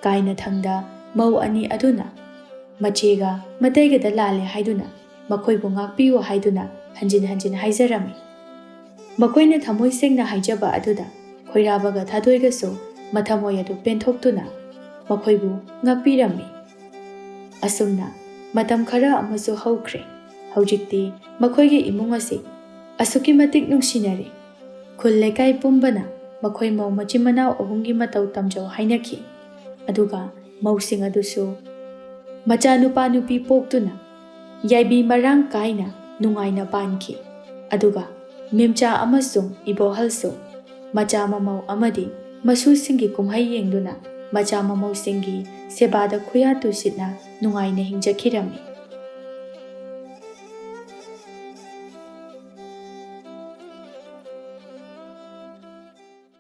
ꯀꯥꯏꯅꯊꯪꯗ ꯃꯧ ꯑꯅꯤ ꯑꯗꯨꯅ ꯃꯆꯦꯒ ꯃꯇꯩꯒꯗ ꯂꯥꯜꯂꯦ ꯍꯥꯏꯗꯨꯅ ꯃꯈꯣꯏꯕꯨ ꯉꯥꯛꯄꯤꯌꯨ ꯍꯥꯏꯗꯨꯅ ꯍꯟꯖꯤꯟ ꯍꯟꯖꯤꯟ ꯍꯥꯏꯖꯔꯝꯃꯤ꯫ ꯃꯈꯣꯏꯅ ꯊꯃꯣꯏ ꯁꯦꯡꯅ ꯍꯥꯏꯖꯕ ꯑꯗꯨꯗ ꯈꯣꯏꯔꯥꯕꯒ ꯊꯥꯗꯣꯏꯒꯁꯨ ꯃꯊꯃꯣꯏ ꯑꯗꯨ ꯄꯦꯟꯊꯣꯛꯇꯨꯅ ꯃꯈꯣꯏꯕꯨ ꯉꯥꯛꯄꯤꯔꯝꯃꯤ꯫ ꯑꯁꯨꯝꯅ ꯃꯇꯝ ꯈꯔ ꯑꯃꯁꯨ ꯍꯧꯈ꯭ꯔꯦ꯫ ꯍꯧꯖꯤꯛꯇꯤ ꯃꯈꯣꯏꯒꯤ ꯏꯃꯨꯡ ꯑꯁꯤ ꯑꯁꯨꯛꯀꯤ ꯃꯇꯤꯛ ꯅꯨꯡꯁꯤꯅꯔꯦ꯫ ꯈꯨꯜ ꯂꯩꯀꯥꯏ ꯄꯨꯝꯕꯅ ꯃꯈꯣꯏ ꯃꯧ ꯃꯆꯤꯟ ꯃꯅꯥꯎ ꯑꯍꯨꯝꯒꯤ ꯃꯇꯧ ꯇꯝꯖꯧ ꯍꯥꯏꯅꯈꯤ꯫ ꯑꯗꯨꯒ ꯃꯧꯁꯤꯡ ꯑꯗꯨꯁꯨ ꯃꯆꯥꯅꯨꯄꯥ ꯅꯨꯄꯤ ꯄꯣꯛꯇꯨꯅ ꯌꯥꯏꯕꯤ ꯃꯔꯥꯡ ꯀꯥꯏꯅ ꯅꯨꯡꯉꯥꯏꯅ ꯄꯥꯟꯈꯤ꯫ ꯑꯗꯨꯒ ꯃꯦꯝꯆꯥ ꯑꯃꯁꯨꯡ ꯏꯕꯣꯍꯜꯁꯨ ꯃꯆꯥ ꯃꯃꯧ ꯑꯃꯗꯤ ꯃꯁꯨꯁꯤꯡꯒꯤ ꯀꯨꯝꯍꯩ ꯌꯦꯡꯗꯨꯅ ꯃꯆꯥ ꯃꯃꯧꯁꯤꯡꯒꯤ ꯁꯦꯕꯥꯗ ꯈꯨꯌꯥ ꯇꯨꯁꯤꯠꯅ ꯅꯨꯡꯉꯥꯏꯅ ꯍꯤꯡꯖꯈꯤꯔꯝꯃꯤ꯫